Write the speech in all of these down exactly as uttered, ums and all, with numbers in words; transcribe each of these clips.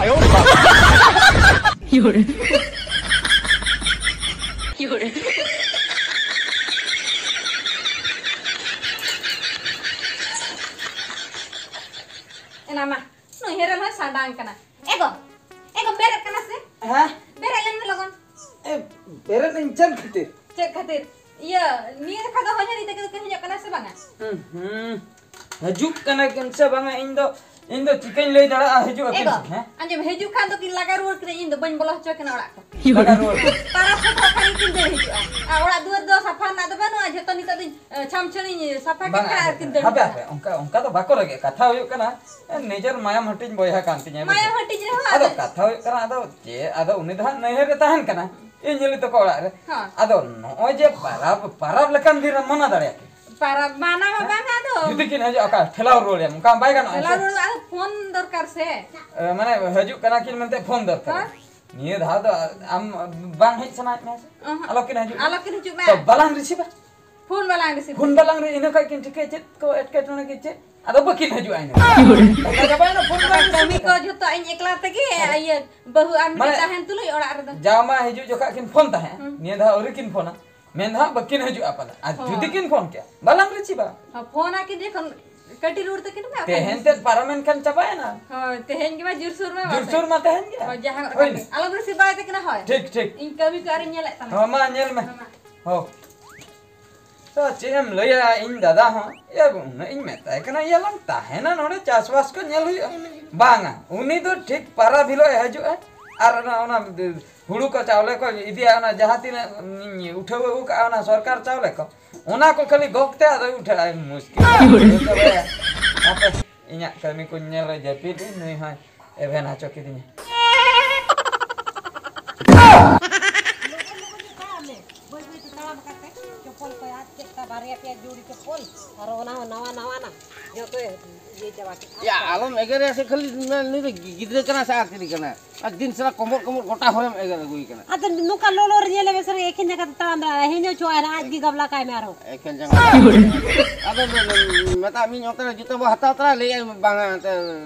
ᱟᱭᱳ ᱨᱮ ᱵᱟᱵᱟ᱾ ᱮᱱᱟ ᱢᱟ, ᱱᱩᱭ ᱦᱮᱨᱮᱞ ᱦᱚᱸᱭ ᱥᱟᱰᱟᱝ ᱠᱟᱱᱟ᱾ ᱮ ᱜᱚ, ᱮ ᱜᱚ, ᱵᱮᱨᱮᱫ ᱠᱟᱱᱟ ᱥᱮ? ᱦᱮᱸ? ᱵᱮᱨᱮᱫ ᱞᱮᱱ ᱢᱮ ᱞᱚᱜᱚᱱ᱾ ᱮ, ᱵᱮᱨᱮᱫ ᱤᱧ ᱪᱮᱫ ᱠᱷᱟᱹᱛᱤᱨ? ᱪᱮᱫ ᱠᱷᱟᱹᱛᱤᱨ? ᱤᱭᱟᱹ, ᱱᱤᱭᱟᱹ ᱡᱚᱠᱷᱟ ᱫᱚ ᱦᱚᱧᱦᱟᱨᱤᱧ ᱛᱟᱠᱚ ᱫᱚᱠᱤᱱ ᱦᱤᱡᱩᱜ ᱠᱟᱱᱟ ᱥᱮ ᱵᱟᱝᱟ? ᱦᱩᱸ, ᱦᱩᱸ᱾ ᱦᱤᱡᱩᱜ ᱠᱟᱱᱟ ᱠᱤᱱ ᱥᱮ ᱵᱟᱝᱟ, ᱤᱧ ᱫᱚ, ᱤᱧ ᱫᱚ ᱪᱤᱠᱟᱹᱧ ᱞᱟᱹᱭ ᱫᱟᱲᱮᱭᱟᱜᱼᱟ ᱦᱤᱡᱩᱜ ᱟᱹᱠᱤᱱ ᱮ ᱜᱚ, ᱥᱮ, ᱦᱮᱸ? ᱟᱸᱡᱚᱢ, ᱦᱤᱡᱩᱜ ᱠᱷᱟᱱ ᱫᱚᱠᱤᱱ ᱞᱟᱜᱟ ᱨᱩᱣᱟᱹᱲ ᱠᱤᱱᱟ, ᱤᱧ ᱫᱚ ᱵᱟᱹᱧ ᱵᱚᱞᱚ ᱦᱚᱪᱚ ᱠᱤᱱᱟ ᱚᱲᱟᱜ ᱠᱚ᱾ ᱞᱟᱜᱟ ᱨᱩᱣᱟᱹᱲ ᱠᱤᱱᱟ᱾ ᱛᱟᱨᱟ ᱥᱚᱛᱚᱜ ᱠᱷᱟᱱ ᱜᱮᱠᱤᱱ ᱫᱟᱹᱲ ᱦᱤᱡᱩᱜᱼᱟ᱾ ᱟᱨ ᱚᱲᱟᱜ ᱫᱩᱣᱟᱹᱨ ᱫᱚ ᱥᱟᱯᱷᱟ ᱨᱮᱱᱟᱜ ᱫᱚ ᱵᱟᱹᱱᱩᱜᱼᱟ, ᱡᱷᱚᱛᱚ ᱱᱤᱛᱚᱜ ᱫᱚᱧ, ᱮ, ᱪᱷᱟᱢ ᱪᱷᱟᱹᱲᱤᱧ ᱥᱟᱯᱷᱟ ᱠᱮᱫ ᱵᱟᱝᱟ, ᱠᱷᱟᱱ ᱟᱨ ᱠᱤᱱ ᱫᱟᱹᱲ ᱦᱟᱯᱮ, ᱦᱤᱡᱩᱜᱼᱟ᱾ ᱦᱟᱯᱮ, ᱚᱱᱠᱟ, ᱚᱱᱠᱟ ᱫᱚ ᱵᱟᱠᱚ ᱨᱮᱜᱮ᱾ ᱠᱟᱛᱷᱟ ᱦᱩᱭᱩᱜ ᱠᱟᱱᱟ, ᱮ, ᱱᱤᱡᱮᱨ ᱢᱟᱭᱟᱢ ᱦᱟᱹᱴᱤᱧ ᱵᱚᱭᱦᱟ ᱠᱟᱱ ᱛᱤᱧᱟᱭ, ᱵᱩᱡᱷᱟᱹᱣ? ᱢᱟᱭᱟᱢ ᱦᱟᱹᱴᱤᱧ ᱨᱮᱦᱚᱸ ᱟᱫᱚ ᱟᱫᱚ ᱠᱟᱛᱷᱟ ᱦᱩᱭᱩᱜ ᱠᱟᱱᱟ, ᱟᱫᱚ ᱪᱮᱫ, ᱟᱫᱚ ᱩᱱᱤ ᱫᱚ ᱦᱟᱸᱜ ᱱᱟᱹᱭᱦᱟᱹᱨ ᱨᱮ ᱛᱟᱦᱮᱱ ᱠᱟᱱᱟ, ᱤᱧ ᱦᱤᱞᱤ ᱛᱟᱠᱚ ᱚᱲᱟᱜ ᱨᱮ᱾ ᱦᱮᱸ᱾ ᱟᱫᱚ ᱱᱚᱜᱼᱚᱭ ᱡᱮ ᱯᱟᱨᱟᱵᱽ, ᱯᱟᱨᱟᱵᱽ ᱞᱮᱠᱟᱱ ᱫᱤᱱ ᱨᱮ ᱢᱟᱱᱟ ᱫᱟᱲᱮᱭᱟᱜ ᱠᱤᱱ᱾ ᱯᱟᱨᱟᱵᱽ ᱢᱟᱱᱟ ᱢᱟ ᱦᱮᱸ? ᱵᱟᱝ ᱟᱫᱚ᱾ ᱡᱩᱫᱤ ᱠᱤᱱ ᱦᱤᱡᱩᱜᱼᱟ, ᱚᱠᱟ ᱴᱷᱮᱞᱟᱣ ᱨᱩᱣᱟᱹᱲ ᱮᱢ, ᱚᱱᱠᱟ ᱵᱟᱭ ᱜᱟᱱᱚᱜᱼᱟ ᱴᱷᱮᱞᱟᱣ ᱥᱮ? ᱨᱩᱣᱟᱹᱲ ᱟᱫᱚ ᱯᱷᱳᱱ ᱫᱚᱨᱠᱟᱨ ᱥᱮ᱾ ᱮ, ᱢᱟᱱᱮ ᱦᱤᱡᱩᱜ ᱠᱟᱱᱟ ᱠᱤᱱ ᱢᱮᱱᱛᱮ ᱯᱷᱳᱱ ᱫᱚᱨᱠᱟᱨ᱾ ᱦᱮᱸ? ᱱᱤᱭᱟᱹ ᱫᱷᱟᱣ ᱫᱚ ᱟᱢ ᱵᱟᱝ ᱦᱮᱡ ᱥᱟᱱᱟᱭᱮᱫ ᱢᱮᱭᱟ ᱥᱮ? ᱚᱦᱚᱸ᱾ ᱟᱞᱚ ᱠᱤᱱ ᱦᱤᱡᱩᱜ ᱢᱟ᱾ ᱟᱞᱚ ᱠᱤᱱ ᱦᱤᱡᱩᱜ ᱢᱟ᱾ ᱛᱚ ᱵᱟᱞᱟᱝ ᱨᱤᱥᱤᱵᱷᱟ᱾ ᱯᱷᱳᱱ ᱵᱟᱞᱟᱝ ᱨᱤᱥᱤᱵᱷ ᱯᱷᱳᱱ ᱠᱮᱫᱟ᱾ ᱵᱟᱞᱟᱝ ᱨᱤ-, ᱤᱱᱟᱹ ᱠᱷᱟᱡ ᱠᱤᱱ ᱴᱷᱤᱠᱟᱹᱭᱟ ᱪᱮᱫ ᱠᱚ ᱮᱴᱠᱮᱴᱚᱬᱮ ᱜᱮ ᱪᱮᱫ? ᱟᱫᱚ ᱵᱟᱹᱠᱤᱱ ᱦᱤᱡᱩᱜᱼᱟ ᱤᱱᱟᱹ᱾ ᱠᱟᱛᱷᱟ ᱪᱟᱵᱟᱭᱮᱱᱟ, ᱯᱷᱳᱱ ᱵᱟᱞᱟᱝ ᱠᱟᱹᱢᱤ ᱨᱤᱥᱤᱵᱷ ᱠᱚ ᱠᱮᱫᱟ᱾ ᱡᱷᱚᱛᱚ ᱤᱧ ᱮᱠᱞᱟ ᱛᱮᱜᱮ, ᱦᱮᱸ᱾ ᱤᱭᱟᱹ, ᱵᱟᱹᱦᱩ ᱟᱨ ᱢᱤᱫᱴᱮᱡ ᱢᱟᱱᱮ, ᱛᱟᱦᱮᱱ ᱛᱩᱞᱩᱡ ᱚᱲᱟᱜ ᱨᱮᱫᱚ᱾ ᱡᱟᱣ ᱢᱟ ᱦᱤᱡᱩᱜ ᱡᱚᱠᱷᱟᱜ ᱠᱤᱱ ᱯᱷᱳᱱ ᱛᱟᱦᱮᱸᱫ, ᱦᱩᱸ᱾ ᱱᱤᱭᱟᱹ ᱫᱷᱟᱣ ᱟᱹᱣᱨᱤ ᱠᱤᱱ ᱯᱷᱳᱱᱟ᱾ ᱢᱮᱱ ᱫᱚ ᱦᱟᱸᱜ ᱵᱟᱹᱠᱤᱱ ᱦᱤᱡᱩᱜᱼᱟ ᱯᱟᱞᱮ᱾ ᱟᱨ ᱦᱳᱭ᱾ ᱡᱩᱫᱤ ᱠᱤᱱ ᱯᱷᱳᱱ ᱠᱮᱭᱟ, ᱵᱟᱞᱟᱝ ᱨᱤᱥᱤᱵᱷᱟ᱾ ᱦᱚᱸ, ᱯᱷᱳᱱ ᱟᱹᱠᱤᱱ ᱡᱚᱠᱷᱚᱱ ᱠᱟᱹᱴᱤᱡ ᱨᱩᱣᱟᱹᱲ ᱛᱟᱹᱠᱤᱱ ᱢᱟ, ᱛᱮᱦᱮᱧ ᱛᱮᱫ ᱯᱟᱨᱚᱢᱮᱱ ᱠᱷᱟᱱ ᱪᱟᱵᱟᱭᱮᱱᱟ᱾ ᱦᱳᱭ, ᱛᱮᱦᱮᱧ ᱜᱮ ᱢᱟ ᱡᱳᱨᱥᱳᱨ ᱢᱟ ᱡᱳᱨᱥᱳᱨ ᱢᱟ ᱛᱮᱦᱮᱧ ᱜᱮ᱾ ᱦᱳᱭ, ᱡᱟᱦᱟᱸ ᱦᱳᱭ᱾ ᱟᱞᱚᱢ ᱨᱤᱥᱤᱵᱷ ᱵᱟᱲᱟᱭ ᱛᱟᱹᱠᱤᱱᱟ, ᱦᱳᱭ᱾ ᱴᱷᱤᱠ, ᱴᱷᱤᱠ᱾ ᱤᱧ ᱠᱟᱹᱢᱤ ᱠᱚ ᱟᱨᱤᱧ ᱧᱮᱞᱮᱫ ᱛᱟᱢᱟ᱾ ᱦᱚᱸ, ᱢᱟ ᱧᱮᱞ ᱢᱮ᱾ ᱦᱚᱸ, ᱢᱟ᱾ ᱦᱚᱸ᱾ ᱛᱚ ᱪᱮᱫ ᱮᱢ ᱞᱟᱹᱭᱟ, ᱤᱧ ᱫᱟᱫᱟ ᱦᱚᱸ, ᱮ, ᱩᱱᱟᱹᱜ ᱤᱧ ᱢᱮᱛᱟᱭ ᱠᱟᱱᱟ, ᱤᱭᱟᱹ ᱞᱟᱝ ᱛᱟᱦᱮᱱᱟ ᱱᱚᱰᱮ, ᱪᱟᱥᱵᱟᱥ ᱠᱚ ᱧᱮᱞ ᱦᱩᱭᱩᱜᱼᱟ᱾ ᱵᱟᱝᱟ, ᱩᱱᱤ ᱫᱚ ᱴᱷᱤᱠ ᱯᱟᱨᱟᱵᱽ ᱦᱤᱞᱳᱜ ᱮ ᱦᱤᱡᱩᱜᱼᱟ, ᱟᱨ ᱚᱱᱟ, ᱚᱱᱟ ᱦᱩᱲᱩ ᱠᱚ ᱪᱟᱣᱞᱮ ᱠᱚ ᱤᱫᱤᱭᱟ, ᱚᱱᱟ ᱡᱟᱦᱟᱸ ᱛᱤᱱᱟᱹᱜ ᱤᱧ ᱩᱴᱷᱟᱹᱣ ᱟᱹᱜᱩ ᱠᱟᱜᱼᱟ, ᱚᱱᱟ ᱥᱚᱨᱠᱟᱨ ᱪᱟᱣᱞᱮ ᱠᱚ, ᱚᱱᱟ ᱠᱚ ᱠᱷᱟᱹᱞᱤ ᱜᱚᱜ ᱛᱮ ᱟᱫᱚᱭ ᱩᱴᱷᱟᱹᱜᱼᱟ᱾ ᱢᱩᱥᱠᱤᱞ᱾ ᱦᱟᱯᱮ, ᱤᱧᱟᱹᱜ ᱠᱟᱹᱢᱤ ᱠᱚᱧ ᱧᱮᱞ ᱨᱮ ᱡᱟᱹᱯᱤᱫ ᱤᱧ, ᱱᱩᱭ ᱦᱚᱸᱭ ᱮᱵᱷᱮᱱ ᱦᱚᱪᱚ ᱠᱤᱫᱤᱧᱟ᱾ ᱞᱚᱜᱚᱱ ᱞᱚᱜᱚᱱ ᱧᱚᱜ ᱛᱟᱲᱟᱢ ᱢᱮ, ᱵᱟᱹᱭ ᱵᱟᱹᱭ ᱛᱮ ᱛᱟᱲᱟᱢ ᱠᱟᱛᱮ ᱪᱚᱯᱚᱞ ᱠᱚ ᱟᱫ ᱠᱮᱫ ᱛᱟ, ᱵᱟᱨᱭᱟ ᱯᱮᱭᱟ ᱡᱳᱲᱤ ᱪᱚᱯᱚᱞ, ᱟᱨ ᱚᱱᱟ ᱦᱚᱸ ᱱᱟᱣᱟ ᱱᱟᱣᱟ ᱱᱟ, ᱡᱚᱛᱚᱭ ᱤᱭᱟᱹ ᱪᱟᱵᱟ ᱠᱮᱫ᱾ ᱭᱟ, ᱟᱞᱚᱢ ᱮᱜᱮᱨᱮᱭᱟ ᱥᱮ, ᱠᱷᱟᱹᱞᱤ ᱱᱩᱭ ᱫᱚ ᱜᱤᱫᱽᱨᱟᱹ ᱠᱟᱱᱟ ᱥᱮ ᱟᱨ ᱪᱤᱞᱤ ᱠᱟᱱᱟ? ᱟᱨ ᱫᱤᱱ ᱥᱟᱨᱟ ᱠᱚᱢᱵᱚᱞ ᱠᱚᱢᱵᱚᱞ ᱜᱚᱴᱟ ᱦᱚᱨᱮᱢ ᱮᱜᱮᱨ ᱟᱹᱜᱩᱭ ᱠᱟᱱᱟ᱾ ᱟᱫᱚ ᱱᱚᱝᱠᱟ ᱞᱚᱞᱚ ᱨᱮ ᱧᱮᱞᱮ ᱢᱮ ᱥᱮ, ᱮᱠᱷᱮᱱ ᱡᱟᱸᱜᱟ ᱛᱮ ᱛᱟᱲᱟᱢ ᱫᱟᱲᱮᱭᱟᱜᱼᱟ, ᱦᱮᱧᱚ ᱪᱚᱜ ᱟᱭ ᱱᱟ, ᱟᱡ ᱜᱮ ᱜᱟᱵᱞᱟ ᱠᱟᱭ ᱢᱮ ᱟᱨᱦᱚᱸ᱾ ᱮᱠᱷᱮᱱ ᱡᱟᱸᱜᱟ᱾ ᱟᱫᱚ ᱢᱮᱛᱟᱜ ᱢᱤᱧ ᱚᱱᱛᱮ ᱨᱮ ᱡᱩᱛᱟᱹ ᱵᱚ ᱦᱟᱛᱟᱣ ᱛᱚᱨᱟ, ᱞᱟᱹᱭ ᱟᱭ ᱵᱟᱝᱟ ᱚᱱᱛᱮ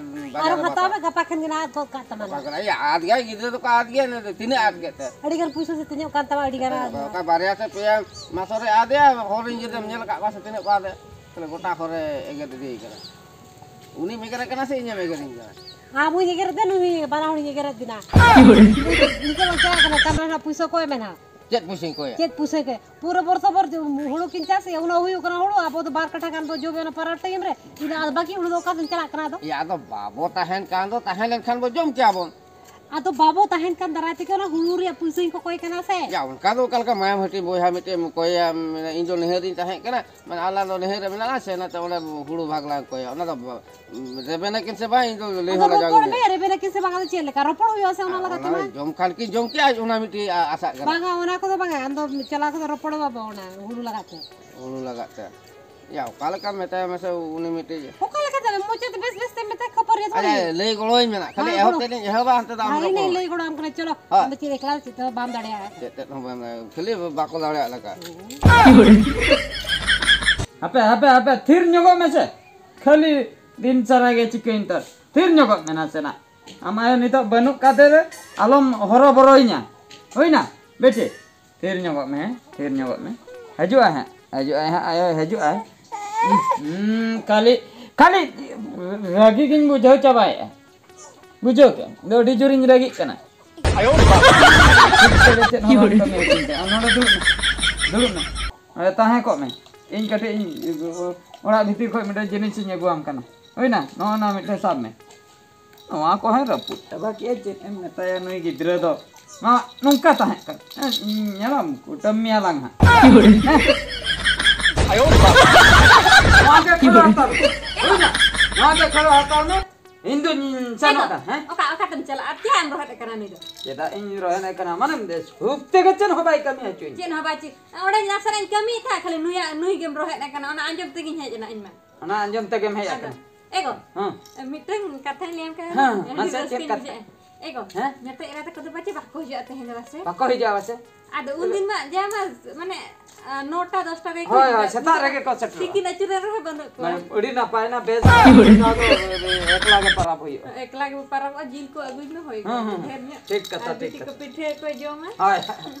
ᱵᱟᱡᱟᱨ ᱟᱨᱦᱚᱸ ᱨᱮ ᱦᱟᱛᱟᱣ ᱵᱟᱠᱚ ᱢᱮ, ᱜᱟᱯᱟ ᱠᱷᱟᱱ ᱜᱮ ᱱᱟ ᱟᱫ ᱜᱚᱫ ᱠᱟᱜ ᱛᱟᱢᱟ ᱱᱟ᱾ ᱵᱟᱠᱚ ᱞᱟᱹᱭᱟ, ᱟᱫ ᱜᱮᱭᱟ ᱜᱤᱫᱽᱨᱟᱹ ᱫᱚᱠᱚ ᱟᱫ ᱜᱮᱭᱟ, ᱱᱩᱭ ᱫᱚ ᱛᱤᱱᱟᱹᱜ ᱟᱫ ᱜᱮ ᱛᱮ᱾ ᱟᱹᱰᱤ ᱜᱟᱱ ᱯᱩᱭᱥᱟᱹ ᱥᱮ ᱛᱤᱧᱚᱜ ᱠᱟᱱ ᱛᱟᱢᱟ, ᱟᱹᱰᱤ ᱜᱟᱱ ᱟᱫ ᱚᱠᱟ ᱜᱮᱭᱟ᱾ ᱵᱟᱨᱭᱟ ᱥᱮ ᱯᱮᱭᱟ ᱢᱟᱥᱚ ᱨᱮ ᱟᱫᱮᱭᱟ, ᱦᱚᱲ ᱨᱮᱱ ᱡᱩᱫᱤᱢ ᱧᱮᱞ ᱟᱠᱟᱫ ᱠᱚᱣᱟ ᱥᱮ ᱛᱤᱱᱟᱹᱜ ᱠᱚ ᱟᱫᱮ, ᱛᱟᱦᱞᱮ ᱜᱚᱴᱟ ᱦᱚᱨ ᱨᱮ ᱮᱜᱮᱨ ᱤᱫᱤᱭ ᱠᱟᱱᱟ᱾ ᱩᱱᱤᱢ ᱮᱜᱮᱨᱮ ᱠᱟᱱᱟ ᱥᱮ ᱤᱧᱮᱢ ᱮᱜᱮᱨᱤᱧ ᱠᱟᱱᱟ? ᱟᱢ ᱦᱚᱸᱧ ᱮᱜᱮᱨᱮᱫ ᱫᱮ, ᱱᱩᱭ ᱵᱟᱱᱟ ᱦᱚᱲᱤᱧ ᱮᱜᱮᱨᱮᱫ ᱵᱮᱱᱟ᱾ ᱱᱤᱛᱚᱜ ᱵᱚᱱ ᱪᱟᱞᱟᱜ ᱠᱟᱱᱟ, ᱠᱟᱢᱨᱟ ᱨᱮᱱᱟᱜ ᱯᱩᱭᱥᱟᱹ ᱠᱚᱭ ᱢᱮ ᱱᱟᱦᱟᱜ᱾ ᱪᱮᱫ ᱯᱩᱭᱥᱟᱹᱧ ᱠᱚᱭᱟ? ᱪᱮᱫ ᱯᱩᱭᱥᱟᱹ ᱠᱚ? ᱯᱩᱨᱟᱹ ᱵᱚᱨᱥᱚ ᱵᱷᱚᱨ ᱦᱩᱲᱩ ᱠᱤᱱ ᱪᱟᱥ ᱮᱫ, ᱩᱱᱟᱹᱜ ᱦᱩᱭᱩᱜ ᱠᱟᱱᱟ ᱦᱩᱲᱩ, ᱟᱵᱚ ᱫᱚ ᱵᱟᱨ ᱠᱟᱴᱷᱟ ᱜᱟᱱ ᱵᱚ ᱡᱚᱢ ᱮᱫᱟ ᱯᱟᱨᱟ ᱴᱟᱭᱤᱢ ᱨᱮ, ᱤᱱᱟᱹ ᱟᱫᱚ ᱵᱟᱹᱠᱤ ᱦᱩᱲᱩ ᱫᱚ ᱚᱠᱟ ᱥᱮᱱ ᱪᱟᱞᱟᱜ ᱠᱟᱱᱟ ᱟᱫᱚ? ᱮᱭᱟ, ᱟᱫᱚ ᱵᱟᱵᱚ ᱛᱟᱦᱮᱱ ᱠᱟᱱ ᱫᱚ, ᱛᱟᱦᱮᱸ ᱞᱮᱱᱠᱷᱟᱱ ᱵᱚ ᱡᱚᱢ ᱠᱮᱭᱟ ᱵᱚᱱ᱾ ᱟᱫᱚ ᱵᱟᱵᱚ ᱛᱟᱦᱮᱱ ᱠᱷᱟᱱ ᱫᱟᱨᱟᱭ ᱛᱮᱜᱮ ᱚᱱᱟ ᱦᱩᱲᱩ ᱨᱮᱭᱟᱜ ᱯᱩᱭᱥᱟᱹᱧ ᱠᱚᱠᱚᱭ ᱠᱟᱱᱟ ᱥᱮ᱾ ᱭᱟ, ᱚᱱᱠᱟ ᱫᱚ ᱚᱠᱟ ᱞᱮᱠᱟ ᱢᱟᱭᱟᱢ ᱦᱟᱹᱴᱤᱧ ᱵᱚᱭᱦᱟ ᱢᱤᱫᱴᱮᱱ ᱮᱢ ᱠᱚᱭᱟ, ᱢᱟᱱᱮ ᱤᱧ ᱫᱚ ᱱᱟᱹᱦᱟᱹᱨ ᱨᱤᱧ ᱛᱟᱦᱮᱸ ᱠᱟᱱᱟ, ᱢᱟᱱᱮ ᱟᱞᱟᱝ ᱫᱚ ᱱᱟᱹᱦᱟᱹᱨ ᱨᱮ ᱢᱮᱱᱟᱜᱼᱟ ᱥᱮ, ᱚᱱᱟᱛᱮ ᱚᱸᱰᱮ ᱦᱩᱲᱩ ᱵᱷᱟᱜᱽ ᱞᱟᱝ ᱠᱚᱭᱟ, ᱚᱱᱟ ᱫᱚ ᱵ-, ᱨᱮᱵᱮᱱᱟ ᱠᱤᱱ ᱥᱮ ᱵᱟᱝ, ᱤᱧ ᱫᱚ ᱞᱟᱹᱭ ᱟᱫᱚ ᱦᱚᱸ ᱞᱟᱡᱟᱣ ᱨᱚᱯᱚᱲ ᱜᱤᱧ ᱢᱮ, ᱨᱮᱵᱮᱱᱟ ᱠᱤᱱ ᱥᱮ ᱵᱟᱝ, ᱟᱫᱚ ᱪᱮᱫ ᱞᱮᱠᱟ ᱨᱚᱯᱚᱲ ᱦᱩᱭᱩᱜᱼᱟ ᱥᱮ ᱚᱱᱟ ᱞᱟᱜᱟᱛᱮ ᱚᱱᱟ ᱢᱟ? ᱡᱚᱢ ᱠᱷᱟᱱ ᱠᱤᱱ ᱡᱚᱢ ᱠᱮᱜᱼᱟ, ᱚᱱᱟ ᱢᱤᱫᱴᱤᱡ ᱟ-, ᱟᱥᱟᱜ ᱠᱟᱱᱟ᱾ ᱵᱟᱝᱟ, ᱚᱱᱟ ᱠᱚᱫᱚ ᱵᱟᱝᱟ, ᱟᱢ ᱫᱚ ᱪᱟᱞᱟᱣ ᱠᱟᱛᱮ ᱨᱚᱯᱚᱲ ᱵᱟᱵᱚ ᱚᱱᱟ ᱦᱩᱲᱩ ᱞᱟᱜᱟᱛᱮ᱾ ᱦᱩᱲᱩ ᱞᱟᱜᱟᱛᱮ᱾ ᱭᱟ, ᱚᱠᱟ ᱞᱮᱠᱟᱢ ᱢᱮᱛᱟᱭᱟ ᱢᱟᱥᱮ ᱩᱱᱤ ᱢᱤᱫᱴᱤᱡ? ᱚᱠᱟ ᱞᱮᱠᱟᱛᱮ ᱢᱚᱪᱟ ᱛᱮ ᱵᱮᱥ ᱵᱮᱥ ᱛᱮ ᱢᱮᱛᱟᱭ ᱠᱷᱟᱹᱯᱟᱹᱨᱤ ᱫᱚ ᱟᱪᱪᱷᱟ, ᱵᱟᱝ᱾ ᱞᱟᱹᱭ ᱜᱚᱲᱚᱣᱟᱹᱧ ᱢᱮ ᱱᱟᱜ᱾ ᱠᱷᱟᱹᱞᱤ ᱦᱮᱸ, ᱮᱦᱚᱵ ᱜᱚᱲᱚ᱾ ᱛᱮᱫ ᱤᱧ ᱮᱦᱚᱵᱟ, ᱦᱟᱱᱛᱮ ᱫᱚ ᱟᱢ ᱦᱮᱸ, ᱤᱧ ᱨᱚᱯᱚᱲ ᱱᱟᱧ ᱢᱮ᱾ ᱞᱟᱹᱭ ᱜᱚᱲᱚ ᱟᱢ ᱠᱟᱱᱟ, ᱪᱚᱞᱚ᱾ ᱦᱳᱭ᱾ ᱟᱢ ᱫᱚ ᱪᱮᱫ ᱮᱠᱞᱟ ᱪᱮᱫ ᱦᱚᱸ ᱵᱟᱢ ᱫᱟᱲᱮᱭᱟᱜᱼᱟ? ᱪᱮᱫ ᱛᱮᱫ ᱦᱚᱸ ᱵᱟᱢ ᱫᱟᱲᱮᱭᱟᱜᱼᱟ᱾ ᱠᱷᱟᱹᱞᱤ ᱵᱟᱠᱚ ᱫᱟᱲᱮᱭᱟᱜ ᱞᱮᱠᱟ᱾ ᱦᱟᱯᱮ, ᱦᱟᱯᱮ, ᱦᱟᱯᱮ, ᱛᱷᱤᱨ ᱧᱚᱜᱚᱜ ᱢᱮᱥᱮ᱾ ᱠᱷᱟᱹᱞᱤ ᱫᱤᱱ ᱥᱟᱨᱟ ᱜᱮ ᱪᱤᱠᱟᱹᱭᱮᱱ ᱛᱟᱨ? ᱛᱷᱤᱨ ᱧᱚᱜᱚᱜ ᱢᱮ ᱱᱟᱥᱮᱱᱟᱜ᱾ ᱟᱢ ᱟᱭᱳ ᱱᱤᱛᱚᱜ ᱵᱟᱹᱱᱩᱜ ᱠᱟᱛᱮ ᱨᱮ ᱟᱞᱚᱢ ᱦᱚᱨᱚᱵᱚᱨᱚᱭᱤᱧᱟ᱾ ᱦᱩᱭᱱᱟ? ᱵᱮᱴᱤ? ᱛᱷᱤᱨ ᱧᱚᱜᱚᱜ ᱢᱮ, ᱦᱮᱸ? ᱛᱷᱤᱨ ᱧᱚᱜᱚᱜ ᱢᱮ᱾ ᱦᱤᱡᱩᱜᱼᱟᱭ ᱦᱟᱸᱜ, ᱦᱤᱡᱩᱜᱼᱟᱭ ᱦᱟᱸᱜ, ᱟᱭᱳᱭ ᱦᱤᱡᱩᱜᱼᱟᱭ᱾ ᱦᱩᱸ, ᱠᱷᱟᱹᱞᱤ, ᱠᱷᱟᱹᱞᱤ ᱨᱟᱹᱜᱤ ᱜᱤᱧ ᱵᱩᱡᱷᱟᱹᱣ ᱪᱟᱵᱟᱭᱮᱫᱼᱟ᱾ ᱵᱩᱡᱷᱟᱹᱣ ᱠᱮᱫ ᱟᱢ? ᱤᱧ ᱫᱚ ᱟᱹᱰᱤ ᱡᱳᱨᱤᱧ ᱨᱟᱹᱜᱤᱜ ᱠᱟᱱᱟ᱾ ᱟᱭᱳ ᱵᱟᱵᱟ᱾ ᱴᱷᱤᱠ ᱛᱮᱜᱮ ᱪᱮᱫ ᱦᱚᱸ ᱵᱟᱢ ᱠᱟᱹᱢᱤ ᱦᱚᱪᱚᱧ ᱠᱟᱱᱟ᱾ ᱟᱢ ᱱᱚᱰᱮ ᱫᱩᱲᱩᱵ ᱢᱮ, ᱫᱩᱲᱩᱵ ᱢᱮ᱾ ᱱᱚᱰᱮ ᱛᱟᱦᱮᱸ ᱠᱚᱜ ᱢᱮ᱾ ᱤᱧ ᱠᱟᱹᱴᱤᱡ ᱤᱧ ᱚᱲᱟᱜ ᱵᱷᱤᱛᱤᱨ ᱠᱷᱚᱱ ᱢᱤᱫᱴᱮᱱ ᱡᱤᱱᱤᱥ ᱤᱧ ᱟᱹᱜᱩᱣᱟᱢ ᱠᱟᱱᱟ᱾ ᱦᱩᱭᱱᱟ? ᱱᱚᱜᱼᱚ ᱱᱚᱣᱟ ᱢᱤᱫᱴᱮᱱ ᱥᱟᱵ ᱢᱮ᱾ ᱱᱚᱣᱟ ᱠᱚ ᱦᱚᱸᱭ ᱨᱟᱹᱯᱩᱫ ᱪᱟᱵᱟ ᱠᱮᱜᱼᱟ, ᱪᱮᱫ ᱮᱢ ᱢᱮᱛᱟᱭᱟ ᱱᱩᱭ ᱜᱤᱫᱽᱨᱟᱹ ᱫᱚ᱾ ᱱᱚᱣᱟ ᱱᱚᱝᱠᱟ ᱛᱟᱦᱮᱸ ᱠᱟᱱᱟ᱾ ᱦᱮᱸ, ᱧᱮᱞᱟᱢ, ᱠᱩᱴᱟᱹᱢ ᱢᱮᱭᱟ ᱞᱟᱝ ᱦᱟᱸᱜ᱾ ᱦᱮᱸ? ᱟᱭᱳ ᱵᱟᱵᱟ᱾ ᱱᱚᱣᱟ ᱜᱮ ᱠᱷᱟᱹᱲ ᱦᱟᱛᱟᱲ ᱢᱮ᱾ ᱵᱩᱡᱷᱟᱹᱣ? ᱱᱚᱣᱟ ᱜᱮ ᱠᱷᱟᱹᱲ ᱦᱟᱛᱟᱲ ᱢᱮ᱾ ᱤᱧ ᱫᱩᱧ ᱥᱮᱱᱚᱜ ᱠᱟᱱᱟ, ᱦᱮᱸ? ᱚᱠᱟ, ᱚᱠᱟ ᱛᱮᱢ ᱪᱟᱞᱟᱜᱼᱟ? ᱪᱮᱫ ᱮᱢ ᱨᱚᱦᱮᱫ ᱠᱟᱱᱟ ᱱᱩᱭ ᱫᱚ? ᱪᱮᱫᱟᱜ ᱤᱧ ᱨᱚᱦᱮᱫ ᱠᱟᱱᱟ? ᱢᱟᱱᱮ, ᱥᱩᱠ ᱛᱮᱜᱮ ᱪᱮᱫ ᱦᱚᱸ ᱵᱟᱭ ᱠᱟᱹᱢᱤ ᱦᱚᱪᱚᱭᱤᱧ᱾ ᱪᱮᱫ ᱦᱚᱸ ᱵᱟᱭ ᱪᱮᱫ? ᱚᱸᱰᱮ ᱱᱟᱥᱮᱱᱟᱜ ᱤᱧ ᱠᱟᱹᱢᱤᱭᱮᱫ ᱛᱟᱦᱮᱸᱫ, ᱠᱷᱟᱹᱞᱤ ᱱᱩᱭᱟᱜ, ᱱᱩᱭ ᱜᱮᱢ ᱨᱚᱦᱮᱫ ᱠᱟᱱᱟ᱾ ᱚᱱᱟ ᱟᱸᱡᱚᱢ ᱛᱮᱜᱮᱧ ᱦᱮᱡ ᱮᱱᱟ ᱤᱧ ᱢᱟ᱾ ᱚᱱᱟ ᱟᱸᱡᱚᱢ ᱛᱮᱜᱮᱢ ᱦᱮᱡ ᱟᱫᱚ, ᱟᱠᱟᱱᱟ? ᱮ ᱜᱚ, ᱦᱮᱸ᱾ ᱢᱤᱫᱴᱟᱝ ᱠᱟᱛᱷᱟᱧ ᱞᱟᱹᱭᱟᱢ ᱠᱟᱱᱟ, ᱦᱮᱸ, ᱟᱹᱰᱤ ᱢᱟᱥᱮ, ᱪᱮᱫ ᱨᱟᱹᱥᱠᱟᱹᱧ ᱠᱟᱛᱷᱟ? ᱵᱩᱡᱷᱟᱹᱣᱮᱫᱼᱟ᱾ ᱮ ᱜᱚ, ᱦᱮᱸ? ᱧᱟᱛᱮ ᱮᱨᱟ ᱛᱟᱠᱚ ᱫᱚ ᱯᱟᱪᱮ ᱵᱟᱠᱚ ᱦᱤᱡᱩᱜᱼᱟ ᱛᱮᱦᱮᱧ ᱫᱚ ᱵᱟᱥᱮ? ᱵᱟᱠᱚ ᱦᱤᱡᱩᱜᱼᱟ ᱵᱟᱥᱮ? ᱟᱫᱚ ᱩᱱᱫᱤᱱ ᱢᱟ ᱡᱟ ᱢᱟ, ᱢᱟᱱᱮ, ᱟ, ᱱᱚᱴᱟ ᱫᱚᱥᱴᱟ ᱨᱮᱜᱮ ᱠᱚ ᱦᱳᱭ, ᱦᱳᱭ, ᱦᱤᱡᱩᱜᱼᱟ᱾ ᱥᱮᱛᱟᱜ ᱨᱮᱜᱮ ᱠᱚ ᱥᱮᱴᱮᱨᱚᱜᱼᱟ᱾ ᱛᱤᱠᱤᱱ ᱟᱹᱪᱩᱨ ᱨᱮ ᱨᱮᱦᱚᱸ ᱵᱟᱹᱱᱩᱜ ᱠᱚᱣᱟ᱾ ᱢᱟᱱᱮ, ᱟᱹᱰᱤ ᱱᱟᱯᱟᱭ ᱱᱟ, ᱵᱮᱥ ᱱᱟ, ᱚᱱᱟ ᱫᱚ ᱮᱠᱞᱟ ᱜᱮ ᱯᱟᱨᱟᱵᱽ ᱦᱩᱭᱩᱜᱼᱟ᱾ ᱮᱠᱞᱟ ᱜᱮᱵᱚ ᱯᱟᱨᱟᱵᱚᱜᱼᱟ, ᱡᱤᱞ ᱠᱚ ᱟᱹᱜᱩᱭ ᱢᱮ, ᱦᱩᱭ ᱦᱩᱸ, ᱠᱚᱜᱼᱟ, ᱦᱩᱸ, ᱰᱷᱮᱨ ᱧᱚᱜ᱾ ᱴᱷᱤᱠ ᱠᱟᱛᱷᱟ, ᱟᱨ ᱴᱷᱤᱠ ᱵᱤᱴᱤ ᱠᱚ ᱠᱟᱛᱷᱟ᱾ ᱯᱤᱴᱷᱟᱹ ᱠᱚ ᱡᱚᱢᱟ᱾ ᱦᱳᱭ,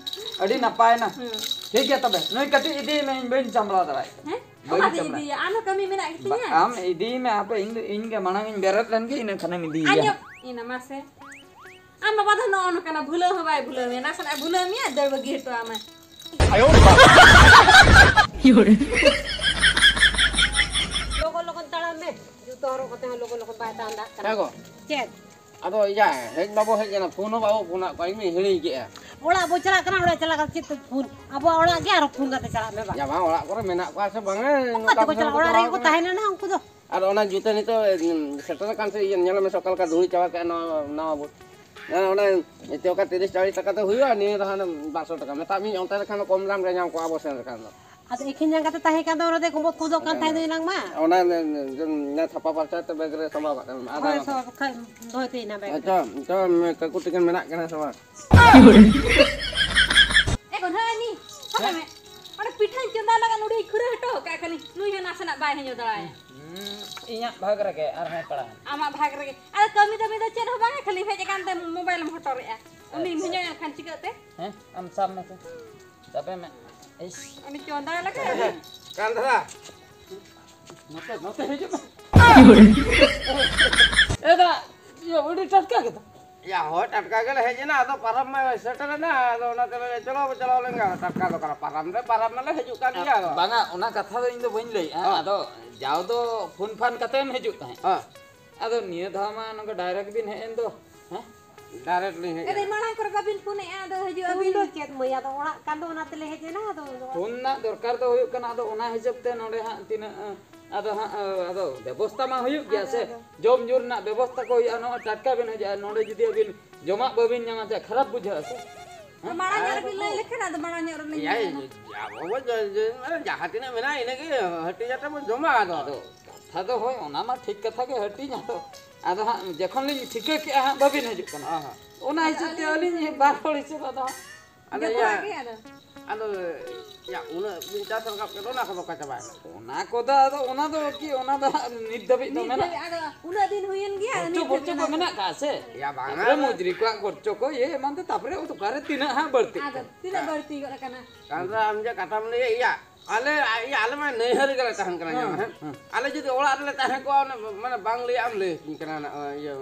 ᱟᱹᱰᱤ ᱱᱟᱯᱟᱭ ᱱᱟ᱾ ᱦᱩᱸ᱾ ᱴᱷᱤᱠ ᱜᱮᱭᱟ ᱛᱚᱵᱮ, ᱱᱩᱭ ᱠᱟᱹᱴᱤᱡ ᱤᱫᱤᱭ ᱢᱮ, ᱤᱧ ᱵᱟᱹᱧ ᱥᱟᱢᱵᱲᱟᱣ ᱫᱟᱲᱮᱭᱟᱜ ᱠᱟᱱᱟ᱾ ᱦᱮᱸ? ᱵᱟᱹᱧ ᱚᱠᱟᱛᱮᱧ ᱥᱟᱢᱵᱲᱟᱣ᱾ ᱤᱫᱤᱭᱟ? ᱟᱨᱦᱚᱸ ᱠᱟᱹᱢᱤ ᱢᱮᱱᱟᱜ ᱜᱮᱛᱤᱧᱟ᱾ ᱵᱟ-, ᱟᱢ ᱤᱫᱤᱭ ᱢᱮ, ᱦᱟᱯᱮ ᱤᱧ ᱫᱚ, ᱤᱧ ᱜᱮ ᱢᱟᱲᱟᱝ ᱤᱧ ᱵᱮᱨᱮᱫ ᱞᱮᱱ ᱜᱮ, ᱤᱱᱟᱹ ᱠᱷᱟᱱᱮᱢ ᱤᱫᱤᱭᱮᱭᱟ᱾ ᱟᱸᱡᱚᱢ, ᱤᱱᱟᱹ ᱢᱟᱥᱮ᱾ ᱟᱢ ᱵᱟᱵᱟ ᱫᱚ ᱱᱚᱜᱼᱚ ᱱᱚᱝᱠᱟᱱᱟ, ᱵᱷᱩᱞᱟᱹᱣ ᱦᱚᱸ ᱵᱟᱭ ᱵᱷᱩᱞᱟᱹᱣ ᱢᱮᱭᱟ, ᱱᱟᱥᱮᱱᱟᱜ ᱮ ᱵᱷᱩᱞᱟᱹᱣ ᱢᱮᱭᱟ, ᱫᱟᱹᱲ ᱵᱟᱹᱜᱤ ᱦᱚᱴᱚ ᱟᱢᱟᱭ᱾ ᱟᱭᱳ ᱵᱟᱵᱟ᱾ ᱞᱚᱜᱚᱱ ᱞᱚᱜᱚᱱ ᱛᱟᱲᱟᱢ ᱢᱮ, ᱡᱩᱛᱟᱹ ᱦᱚᱨᱚᱜ ᱠᱟᱛᱮ ᱦᱚᱸ ᱞᱚᱜᱚᱱ ᱞᱚᱜᱚᱱ ᱵᱟᱭ ᱛᱟᱲᱟᱢ ᱫᱟᱲᱮᱭᱟᱜ ᱠᱟᱱᱟ᱾ ᱦᱮᱸ ᱜᱚ᱾ ᱪᱮᱫ? ᱟᱫᱚ ᱤᱭᱟᱹ, ᱦᱮᱡ ᱵᱟᱵᱚ ᱦᱮᱡ ᱮᱱᱟ, ᱯᱷᱳᱱ ᱦᱚᱸ ᱵᱟᱵᱚ ᱯᱷᱳᱱᱟᱫ ᱠᱚᱣᱟ, ᱤᱧ ᱢᱟᱧ ᱦᱤᱲᱤᱧ ᱠᱮᱜᱼᱟ᱾ ᱚᱲᱟᱜ ᱵᱚ ᱪᱟᱞᱟᱜ ᱠᱟᱱᱟ, ᱚᱲᱟᱜ ᱪᱟᱞᱟᱜ ᱠᱟᱛᱮ ᱪᱮᱫ ᱛᱮ ᱯᱷᱳᱱ? ᱟᱵᱚᱣᱟᱜ ᱚᱲᱟᱜ ᱜᱮ ᱟᱨᱚ ᱯᱷᱳᱱ ᱠᱟᱛᱮ ᱪᱟᱞᱟᱜ ᱢᱮ ᱵᱟ᱾ ᱭᱟ ᱵᱟᱝ, ᱚᱲᱟᱜ ᱠᱚᱨᱮ ᱢᱮᱱᱟᱜ ᱠᱚᱣᱟ ᱥᱮ ᱵᱟᱝᱟ? ᱚᱠᱟ ᱱᱚᱝᱠᱟ ᱛᱮᱠᱚ ᱯᱷᱳᱱ ᱪᱟᱞᱟᱜᱼᱟ? ᱠᱚ ᱚᱲᱟᱜ ᱪᱟᱞᱟᱣ ᱨᱮᱜᱮ ᱠᱚ ᱠᱟᱱᱟ᱾ ᱛᱟᱦᱮᱱᱟ ᱱᱟ ᱩᱱᱠᱩ ᱫᱚ᱾ ᱟᱨ ᱚᱱᱟ ᱡᱩᱛᱟᱹ ᱱᱤᱛᱚᱜ, ᱩᱸ, ᱥᱮᱴᱮᱨ ᱟᱠᱟᱱ ᱥᱮ, ᱤᱭᱟᱹ, ᱧᱮᱞ ᱢᱮᱥᱮ ᱚᱠᱟ ᱞᱮᱠᱟ ᱫᱷᱩᱲᱤ ᱪᱟᱵᱟ ᱠᱮᱜᱼᱟ ᱱᱟᱣᱟ, ᱱᱟᱣᱟ ᱵᱩᱴ᱾ ᱦᱮᱸ, ᱚᱱᱟ ᱪᱮᱫ ᱚᱠᱟ ᱛᱤᱨᱤᱥ ᱪᱟᱞᱤᱥ ᱴᱟᱠᱟ ᱛᱮ ᱦᱩᱭᱩᱜᱼᱟ, ᱱᱤᱭᱟᱹ ᱫᱚ ᱦᱟᱱᱮ ᱵᱟᱨᱥᱚ ᱴᱟᱠᱟ᱾ ᱢᱮᱛᱟᱜ ᱢᱤᱧ ᱚᱱᱛᱮ ᱨᱮᱠᱷᱟᱱ ᱫᱚ ᱠᱚᱢ ᱫᱟᱢ ᱨᱮ ᱧᱟᱢ ᱠᱚᱜᱼᱟ ᱟᱵᱚ ᱥᱮᱱ ᱨᱮᱠᱷᱟᱱ ᱫᱚ᱾ ᱟᱫᱚ ᱮᱠᱷᱮᱱ ᱡᱟᱸᱜᱟ ᱛᱮ ᱛᱟᱦᱮᱸ ᱠᱷᱟᱱ ᱫᱚ ᱚᱱᱟ ᱛᱮ ᱠᱚᱢᱚᱫ ᱠᱚᱫᱚᱜ ᱠᱟᱱ ᱛᱟᱦᱮᱸ ᱫᱚ ᱮᱱᱟᱝ ᱢᱟ᱾ ᱚᱱᱟ ᱱᱮ, ᱱᱮ, ᱱᱮ ᱛᱷᱟᱯᱟ ᱯᱟᱨᱪᱟ ᱛᱮ ᱵᱮᱜᱽ ᱨᱮ ᱥᱟᱢᱵᱟᱣ ᱠᱟᱜ ᱠᱟᱱᱟ᱾ ᱟᱫᱚ ᱦᱳᱭ, ᱵᱟᱠᱷᱟᱱ᱾ ᱥᱚ-, ᱵᱟᱠᱷᱟᱡ ᱫᱚᱦᱚᱭ ᱛᱟᱹᱧ ᱱᱟ ᱵᱮᱜᱽ ᱨᱮ᱾ ᱟᱪᱪᱷᱟ, ᱛᱚ, ᱢᱮ, ᱠᱟᱠᱩ ᱛᱤᱠᱤᱱ ᱢᱮᱱᱟᱜ ᱠᱤᱱᱟ ᱥᱮ ᱵᱟᱝ? ᱮ ᱜᱚ, ᱱᱚᱜᱼᱚᱭ ᱱᱤ, ᱥᱟᱵ ᱦᱮᱸ? ᱢᱮ᱾ ᱚᱸᱰᱮ ᱯᱤᱴᱷᱟᱹᱧ ᱪᱚᱸᱫᱟ ᱞᱟᱜᱟ, ᱱᱚᱰᱮᱧ ᱠᱷᱩᱨᱟᱹ ᱦᱚᱴᱚ ᱠᱟᱜ ᱠᱷᱟᱹᱞᱤ᱾ ᱱᱩᱭ ᱦᱚᱸ ᱱᱟᱥᱮᱱᱟᱜ ᱵᱟᱭ ᱦᱮᱡ ᱫᱟᱲᱮᱭᱟᱜᱼᱟ᱾ ᱦᱩᱸ, ᱤᱧᱟᱹᱜ ᱵᱷᱟᱜᱽ ᱨᱮᱜᱮ ᱟᱨᱦᱚᱸᱭ ᱯᱟᱲᱟᱣ᱾ ᱟᱢᱟᱜ ᱵᱷᱟᱜᱽ ᱨᱮᱜᱮ᱾ ᱟᱫᱚ ᱠᱟᱹᱢᱤ ᱫᱚ ᱢᱤᱫ ᱫᱚ ᱪᱮᱫ ᱦᱚᱸ ᱵᱟᱝᱟ, ᱠᱷᱟᱹᱞᱤ ᱦᱮᱡ ᱟᱠᱟᱱ ᱛᱮ ᱢᱳᱵᱟᱭᱤᱞ ᱮᱢ ᱦᱚᱴᱚᱨᱮᱜᱼᱟ᱾ ᱩᱱᱤ ᱟᱪᱪᱷᱟ᱾ ᱦᱤᱧᱟᱹ ᱮᱱᱠᱷᱟᱱ ᱪᱤᱠᱟᱹᱜ ᱛᱮ? ᱦᱮᱸ, ᱟᱢ ᱥᱟᱵ ᱢᱮᱥᱮ᱾ ᱪᱟᱯᱮ ᱢᱮ᱾ ᱤᱥ᱾ ᱩᱱᱤ ᱪᱚᱸᱫᱟ ᱞᱟᱜᱟ᱾ ᱠᱟᱱ ᱫᱷᱟᱨᱟ᱾ ᱱᱚᱛᱮ, ᱱᱚᱛᱮ ᱦᱤᱡᱩᱜ ᱢᱮ᱾ ᱮ ᱫᱟ, ᱤᱭᱟᱹ, ᱟᱹᱰᱤ ᱴᱟᱴᱠᱟ ᱜᱮᱫᱚ᱾ ᱭᱟ, ᱦᱳᱭ, ᱴᱟᱴᱠᱟ ᱜᱮᱞᱮ ᱦᱮᱡ ᱮᱱᱟ, ᱟᱫᱚ ᱯᱟᱨᱚᱢ ᱢᱟ ᱥᱮᱴᱮᱨ ᱮᱱᱟ, ᱟᱫᱚ ᱚᱱᱟᱛᱮ ᱢᱮᱱᱫᱟ, "ᱪᱚᱞᱚ ᱵᱚ ᱪᱟᱞᱟᱣ ᱞᱮᱱ ᱜᱮ, ᱴᱟᱴᱠᱟ ᱫᱚ ᱚᱠᱟᱨᱮ, ᱯᱟᱨᱚᱢ ᱨᱮ ᱯᱟᱨᱚᱢ ᱱᱟᱞᱮ ᱦᱤᱡᱩᱜ ᱠᱟᱱ ᱜᱮᱭᱟ ᱟᱫᱚ." ᱵᱟᱝᱟ, ᱚᱱᱟ ᱠᱟᱛᱷᱟ ᱫᱚ ᱤᱧ ᱫᱚ ᱵᱟᱹᱧ ᱞᱟᱹᱭᱮᱜᱼᱟ, ᱦᱮᱸ᱾ ᱟᱫᱚ ᱡᱟᱣ ᱫᱚ ᱯᱷᱳᱱ ᱯᱷᱟᱱ ᱠᱟᱛᱮᱢ ᱦᱤᱡᱩᱜ ᱛᱟᱦᱮᱸᱫ᱾ ᱦᱮᱸ᱾ ᱟᱫᱚ ᱱᱤᱭᱟᱹ ᱫᱷᱟᱣ ᱢᱟ ᱱᱚᱝᱠᱟ ᱰᱟᱭᱨᱮᱠᱴ ᱵᱤᱱ ᱦᱮᱡ ᱮᱱ ᱫᱚ, ᱦᱮᱸ? ᱰᱟᱭᱨᱮᱠᱴ ᱞᱤᱧ ᱦᱮᱡ ᱟᱫᱚ ᱮᱱᱟ᱾ ᱢᱟᱲᱟᱝ ᱠᱚᱨᱮ ᱵᱟᱵᱤᱱ ᱯᱷᱳᱱᱮᱜᱼᱟ, ᱟᱫᱚ ᱦᱤᱡᱩᱜ ᱯᱷᱳᱱ ᱟᱹᱵᱤᱱ᱾ ᱫᱚ ᱪᱮᱫ ᱢᱟᱹᱭ, ᱟᱫᱚ ᱚᱲᱟᱜ ᱠᱟᱱ ᱫᱚ ᱚᱱᱟ ᱛᱮᱞᱮ ᱦᱮᱡ ᱮᱱᱟ, ᱟᱫᱚ ᱯᱷᱳᱱ ᱨᱮᱱᱟᱜ ᱫᱚᱨᱠᱟᱨ ᱫᱚ ᱦᱩᱭᱩᱜ ᱠᱟᱱᱟ, ᱟᱫᱚ ᱚᱱᱟ ᱦᱤᱥᱟᱹᱵ ᱛᱮ ᱱᱚᱰᱮ ᱦᱟᱸᱜ ᱛᱤᱱᱟᱹᱜ, ᱟᱫᱚ ᱦᱟᱸᱜ, ᱟᱫᱚ ᱵᱮᱵᱚᱥᱛᱟ ᱢᱟ ᱦᱩᱭᱩᱜ ᱜᱮᱭᱟ ᱟᱫᱚ, ᱥᱮ, ᱟᱫᱚ᱾ ᱡᱚᱢ ᱧᱩ ᱨᱮᱱᱟᱜ ᱵᱮᱵᱚᱥᱛᱟ ᱠᱚ ᱦᱩᱭᱩᱜᱼᱟ᱾ ᱱᱚᱜᱼᱚᱭ ᱴᱟᱴᱠᱟ ᱵᱤᱱ ᱦᱤᱡᱩᱜᱼᱟ, ᱱᱚᱰᱮ ᱡᱩᱫᱤ ᱟᱹᱵᱤᱱ ᱡᱚᱢᱟᱜ ᱵᱟᱹᱵᱤᱱ ᱧᱟᱢᱟ, ᱪᱮᱫ ᱠᱷᱟᱨᱟᱯ ᱵᱩᱡᱷᱟᱹᱜᱼᱟ ᱥᱮ? ᱦᱮᱸ? ᱢᱟᱲᱟᱝ ᱧᱚᱜ ᱟᱨ ᱨᱮᱵᱤᱱ ᱞᱟᱹᱭ ᱞᱮᱠᱷᱟᱱ ᱟᱫᱚ ᱢᱟᱲᱟᱝ ᱧᱚᱜ ᱨᱮᱞᱤᱧ ᱮᱭᱟᱭ, ᱞᱟᱹᱭᱟ ᱱᱟ᱾ ᱟᱵᱚ ᱵᱚ ᱡᱚ-, ᱡᱚ-, ᱢᱟᱱᱮ ᱡᱟᱦᱟᱸ ᱛᱤᱱᱟᱹᱜ ᱢᱮᱱᱟᱜᱼᱟ, ᱤᱱᱟᱹᱜᱮ ᱦᱟᱹᱴᱤᱧ ᱠᱟᱛᱮ ᱵᱚᱱ ᱡᱚᱢᱟ ᱟᱫᱚ᱾ ᱟᱫᱚ ᱠᱟᱛᱷᱟ ᱫᱚ ᱦᱳᱭ, ᱚᱱᱟ ᱢᱟ ᱴᱷᱤᱠ ᱠᱟᱛᱷᱟ ᱜᱮ, ᱦᱟᱹᱴᱤᱧ ᱟᱫᱚ, ᱟᱫᱚ ᱦᱟᱸᱜ ᱡᱚᱠᱷᱚᱱ ᱞᱤᱧ ᱴᱷᱤᱠᱟᱹ ᱠᱮᱜᱼᱟ ᱦᱟᱸᱜ ᱵᱟᱹᱵᱤᱱ ᱦᱤᱡᱩᱜ ᱠᱟᱱᱟ, ᱦᱚᱸ, ᱦᱚᱸ᱾ ᱚᱱᱟ ᱦᱤᱥᱟᱹᱵ ᱛᱮ ᱟᱹᱞᱤᱧ ᱵᱟᱨ ᱦᱚᱲ ᱦᱤᱥᱟᱹᱵ ᱟᱫᱚ ᱦᱟᱸᱜ ᱟᱫᱚ ᱡᱚᱛᱚ ᱭᱟ, ᱦᱚᱲ ᱜᱮ ᱟᱫᱚ᱾ ᱟᱫᱚ ᱭᱟ, ᱩᱱᱟᱹᱜ ᱵᱤᱱ ᱪᱟᱥ ᱨᱟᱠᱟᱵ ᱠᱮᱫ, ᱚᱱᱟ ᱠᱚᱫᱚ ᱚᱠᱟ ᱪᱟᱵᱟᱭᱮᱱᱟ? ᱚᱱᱟ ᱠᱚᱫᱚ ᱟᱫᱚ, ᱚᱱᱟ ᱫᱚ ᱠᱤ, ᱚᱱᱟ ᱫᱚ ᱦᱟᱸᱜ ᱱᱤᱛ ᱫᱷᱟᱹᱵᱤᱡ ᱫᱚ ᱱᱤᱛ ᱢᱮᱱᱟᱜ, ᱫᱷᱟᱹᱵᱤᱡ ᱟᱫᱚ ᱩᱱᱟᱹᱜ ᱫᱤᱱ ᱦᱩᱭᱮᱱ ᱜᱮᱭᱟ, ᱟᱫᱚ ᱠᱷᱚᱨᱪᱚ ᱱᱤᱛ ᱵᱚᱨᱪᱚ ᱫᱷᱟᱹᱵᱤᱡ ᱠᱚ ᱚᱱᱟ ᱢᱮᱱᱟᱜ ᱠᱟᱜᱼᱟ ᱥᱮ? ᱭᱟ, ᱵᱟᱝᱟ, ᱛᱟᱯᱚᱨᱮ ᱵᱟᱝᱟ᱾ ᱢᱚᱡᱽᱨᱤ ᱠᱚᱣᱟᱜ ᱠᱷᱚᱨᱪᱚ ᱠᱚ, ᱤᱭᱟᱹ ᱮᱢᱟᱱ ᱛᱮ, ᱛᱟᱯᱚᱨᱮ ᱚᱠᱟᱨᱮ ᱛᱤᱱᱟᱹᱜ ᱦᱟᱸᱜ ᱵᱟᱹᱲᱛᱤᱜ ᱟᱫᱚ ᱠᱟᱱᱟ᱾ ᱛᱤᱱᱟᱹᱜ ᱵᱟᱹᱲᱛᱤ ᱜᱚᱫ ᱟᱠᱟᱱᱟ? ᱠᱟᱱ ᱨᱮ ᱟᱢ ᱡᱮ ᱠᱟᱛᱷᱟᱢ ᱞᱟᱹᱭᱮᱫ, ᱤᱭᱟ, ᱟᱞᱮ, ᱤᱭᱟ, ᱟᱞᱮ ᱢᱟ ᱱᱟᱹᱭᱦᱟᱹᱨ ᱜᱮᱞᱮ ᱛᱟᱦᱮᱱ ᱠᱟᱱᱟ, ᱦᱮᱸ, ᱧᱟᱢᱟ, ᱦᱮᱸ? ᱦᱮᱸ᱾ ᱟᱞᱮ ᱡᱩᱫᱤ ᱚᱲᱟᱜ ᱨᱮᱞᱮ ᱛᱟᱦᱮᱸ ᱠᱚᱜᱼᱟ, ᱚᱱᱟ ᱢᱟᱱᱮ ᱵᱟᱝ ᱞᱟᱹᱭᱟᱜ ᱮᱢ ᱞᱟᱹᱭ ᱟᱹᱧ ᱠᱟᱱᱟ, ᱱᱚᱜᱼᱚᱭ ᱤᱭᱟᱹ,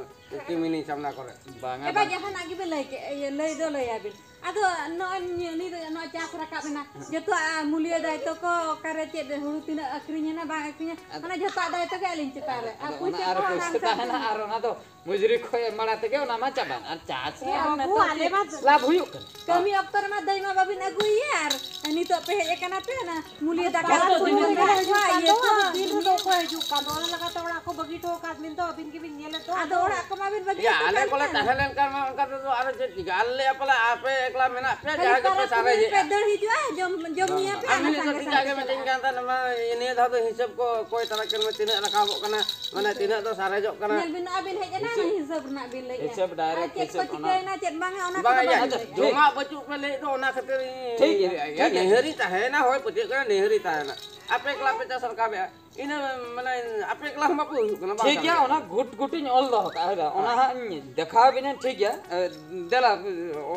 ᱪᱤᱢᱤᱱᱤ ᱥᱟᱢᱱᱟ ᱠᱚᱨᱮ᱾ ᱵᱟᱝᱟ, ᱮᱵᱟ, ᱵᱟᱝ᱾ ᱡᱟᱦᱟᱱᱟᱜ ᱜᱮᱵᱮᱱ ᱞᱟᱹᱭ ᱠᱮᱫ, ᱤᱭᱟᱹ, ᱞᱟᱹᱭ ᱫᱚ ᱞᱟᱹᱭᱟᱵᱤᱱ᱾ ᱟᱫᱚ ᱱᱚᱜᱼᱚᱭ ᱱᱤᱭᱟᱹ, ᱩᱱᱤ ᱫᱚ ᱱᱚᱜᱼᱚᱭ ᱪᱟᱥ ᱨᱟᱠᱟᱵ ᱮᱱᱟ, ᱡᱚᱛᱚᱣᱟᱜ ᱢᱩᱞᱤᱭᱟᱹ ᱫᱟᱭᱤᱛᱛᱚ ᱠᱚ, ᱚᱠᱟᱨᱮ ᱪᱮᱫ ᱦᱩᱲᱩ ᱛᱤᱱᱟᱹᱜ ᱟᱹᱠᱷᱨᱤᱧ ᱮᱱᱟ, ᱵᱟᱝ ᱟᱹᱠᱷᱨᱤᱧᱟ, ᱟᱫᱚ ᱚᱱᱟ ᱡᱚᱛᱚᱣᱟᱜ ᱫᱟᱭᱤᱛᱛᱚ ᱜᱮ ᱟᱹᱞᱤᱧ ᱪᱮᱛᱟᱱ ᱨᱮ᱾ ᱟᱨ ᱟᱫᱚ ᱚᱱᱟ ᱯᱩᱭᱥᱟᱹ ᱟᱨ ᱠᱚᱦᱚᱸ ᱯᱩᱭᱥᱟᱹ ᱚᱱᱟ ᱛᱟᱦᱮᱱᱟ, ᱥᱟᱶᱛᱮ ᱟᱨ ᱚᱱᱟ ᱫᱚ ᱢᱩᱡᱽᱨᱤ ᱠᱷᱚᱡ ᱮᱢ ᱵᱟᱲᱟ ᱛᱮᱜᱮ ᱚᱱᱟ ᱢᱟ ᱪᱟᱵᱟᱭᱮᱱᱟ᱾ ᱟᱨ ᱪᱟᱥ ᱨᱮ ᱮ ᱟᱨ ᱵᱟᱹᱵᱩ, ᱱᱤᱛᱚᱜ ᱟᱞᱮ ᱪᱮᱫ ᱢᱟ ᱞᱟᱵᱷ ᱦᱩᱭᱩᱜ ᱠᱟᱱᱟ? ᱠᱟᱹᱢᱤ ᱚᱠᱛᱚ ᱨᱮᱢᱟ ᱫᱟᱹᱭ ᱢᱟ ᱵᱟᱵᱤᱱ ᱟᱹᱜᱩᱭᱮᱭᱟ, ᱟᱨ ᱱᱤᱛᱚᱜ ᱯᱮ ᱦᱮᱡ ᱟᱠᱟᱱᱟ ᱯᱮ, ᱚᱱᱟ ᱢᱩᱞᱤᱭᱟᱹ ᱫᱟᱠᱟ ᱡᱚᱛᱚ ᱟᱨ ᱫᱤᱱ ᱥᱩᱱᱩᱢ ᱨᱮ ᱵᱩᱞᱩᱝ ᱦᱤᱡᱩᱜ ᱠᱟᱱ ᱫᱚ, ᱦᱤᱡᱩᱜ ᱠᱟᱱ ᱫᱤᱱ ᱫᱚ᱾ ᱨᱮᱫᱚ ᱠᱚ ᱦᱤᱡᱩᱜ ᱠᱟᱱ ᱫᱚ, ᱚᱱᱟ ᱞᱮᱠᱟᱛᱮ ᱚᱲᱟᱜ ᱠᱚ ᱵᱟᱹᱜᱤ ᱦᱚᱴᱚ ᱟᱠᱟᱫ ᱵᱤᱱ ᱫᱚ, ᱟᱹᱵᱤᱱ ᱜᱮᱵᱤᱱ ᱧᱮᱞᱮᱫ ᱫᱚ᱾ ᱟᱫᱚ ᱚᱲᱟᱜ ᱠᱚᱢᱟ ᱵᱤᱱ ᱵᱟᱹᱜᱤ ᱭᱟ, ᱦᱚᱴᱚ ᱟᱞᱮ ᱠᱟᱜ ᱠᱚᱞᱮ ᱞᱤᱧᱟ᱾ ᱛᱟᱦᱮᱸ ᱞᱮᱱᱠᱷᱟᱱ ᱢᱟ ᱚᱱᱠᱟ ᱛᱮᱫᱚ ᱟᱨᱚ ᱪᱮᱫ ᱪᱤᱠᱟᱹ? ᱟᱞᱮ ᱞᱮ ᱟᱯᱮ ᱞᱟ-, ᱟᱯᱮ ᱮᱠᱞᱟ ᱢᱮᱱᱟᱜ ᱯᱮᱭᱟ, ᱠᱷᱟᱹᱞᱤ ᱡᱟᱦᱟᱸ ᱜᱮᱯᱮ ᱯᱟᱨᱟᱵᱽ ᱥᱟᱨᱮᱡᱮᱜᱼᱟ᱾ ᱯᱩᱱᱟᱹᱭ ᱯᱮ ᱫᱟᱹᱲ ᱦᱤᱡᱩᱜᱼᱟ, ᱡᱚᱢ, ᱡᱚᱢ ᱵᱟᱝ, ᱧᱩᱭᱟ ᱵᱟᱝ᱾ ᱯᱮ, ᱟᱨ ᱟᱨ ᱢᱤᱫ ᱥᱟᱸᱜᱮ ᱫᱚ ᱥᱟᱸᱜᱮ ᱴᱷᱤᱠᱟᱹ ᱜᱮ ᱪᱟᱞᱟᱜᱼᱟ᱾ ᱢᱤᱛᱟᱹᱧ ᱠᱟᱱ ᱛᱟᱦᱮᱸᱫ, ᱢᱟ ᱱᱤᱭᱟᱹ ᱫᱷᱟᱣ ᱫᱚ ᱦᱤᱥᱟᱹᱵ ᱠᱚ ᱚᱠᱚᱭ ᱛᱟᱞᱟ ᱠᱮᱱ ᱢᱟ ᱛᱤᱱᱟᱹᱜ ᱨᱟᱠᱟᱵᱚᱜ ᱠᱟᱱᱟ, ᱢᱟᱱᱮ ᱛᱤᱱᱟᱹᱜ ᱫᱚ ᱥᱟᱨᱮᱡᱚᱜ ᱠᱟᱱᱟ᱾ ᱧᱮᱞ ᱵᱤᱱ, ᱟᱹᱵᱤᱱ ᱦᱮᱡ ᱮᱱᱟ, ᱦᱤᱥᱟᱹᱵ ᱦᱤᱥᱟᱹᱵ ᱨᱮᱱᱟᱜ ᱵᱤᱱ ᱞᱟᱹᱭᱮᱫᱼᱟ᱾ ᱦᱤᱥᱟᱹᱵ, direct ᱟᱨ ᱪᱮᱫ ᱠᱚ ᱦᱤᱥᱟᱹᱵ, ᱚᱱᱟ ᱪᱤᱠᱟᱹᱭᱮᱱᱟ, ᱪᱮᱫ ᱵᱟᱝᱟ, ᱚᱱᱟ ᱵᱟᱝᱟ, ᱠᱚᱫᱚ ᱭᱟ, ᱵᱟᱹᱵᱤᱱ ᱞᱟᱹᱭᱮᱫᱼᱟ᱾ ᱡᱚᱢᱟᱜ ᱵᱟᱹᱪᱩᱜ ᱯᱮ ᱞᱟᱹᱭᱮᱫ ᱫᱚ, ᱚᱱᱟ ᱠᱷᱟᱹᱛᱤᱨ ᱤᱧ ᱴᱷᱤᱠ ᱜᱮᱭᱟ, ᱞᱟᱹᱭᱮᱫᱼᱟ᱾ ᱴᱷᱤᱠ ᱜᱮᱭᱟ᱾ ᱱᱟᱹᱦᱟᱹᱨᱤ ᱛᱟᱦᱮᱸᱭᱮᱱᱟ, ᱦᱳᱭ, ᱯᱟᱹᱛᱭᱟᱹᱜ ᱠᱟᱱᱟ, ᱱᱟᱹᱦᱟᱹᱨᱤ ᱛᱟᱦᱮᱸᱭᱮᱱᱟ᱾ ᱟᱯᱮ ᱮᱠᱞᱟ ᱯᱮ ᱪᱟᱥ ᱨᱟᱠᱟᱵᱮᱜᱼᱟ᱾ ᱤᱱᱟᱹ ᱢᱟᱱᱮ ᱟᱯᱮ ᱮᱠᱞᱟ ᱦᱚᱸ ᱵᱟᱯᱮ ᱦᱩᱭᱩᱜ ᱠᱟᱱᱟ, ᱵᱟᱝ ᱴᱷᱤᱠ ᱜᱮᱭᱟ, ᱠᱟᱱᱟ? ᱚᱱᱟ ᱜᱩᱴ ᱜᱩᱴᱤᱧ ᱚᱞ ᱫᱚᱦᱚ ᱠᱟᱜᱼᱟ, ᱦᱮᱸ, ᱚᱱᱟ ᱦᱟᱸᱜ ᱤᱧ ᱫᱮᱠᱷᱟᱣ ᱟᱵᱤᱱᱟᱹᱧ, ᱴᱷᱤᱠ ᱜᱮᱭᱟ᱾ ᱮ, ᱫᱮᱞᱟ,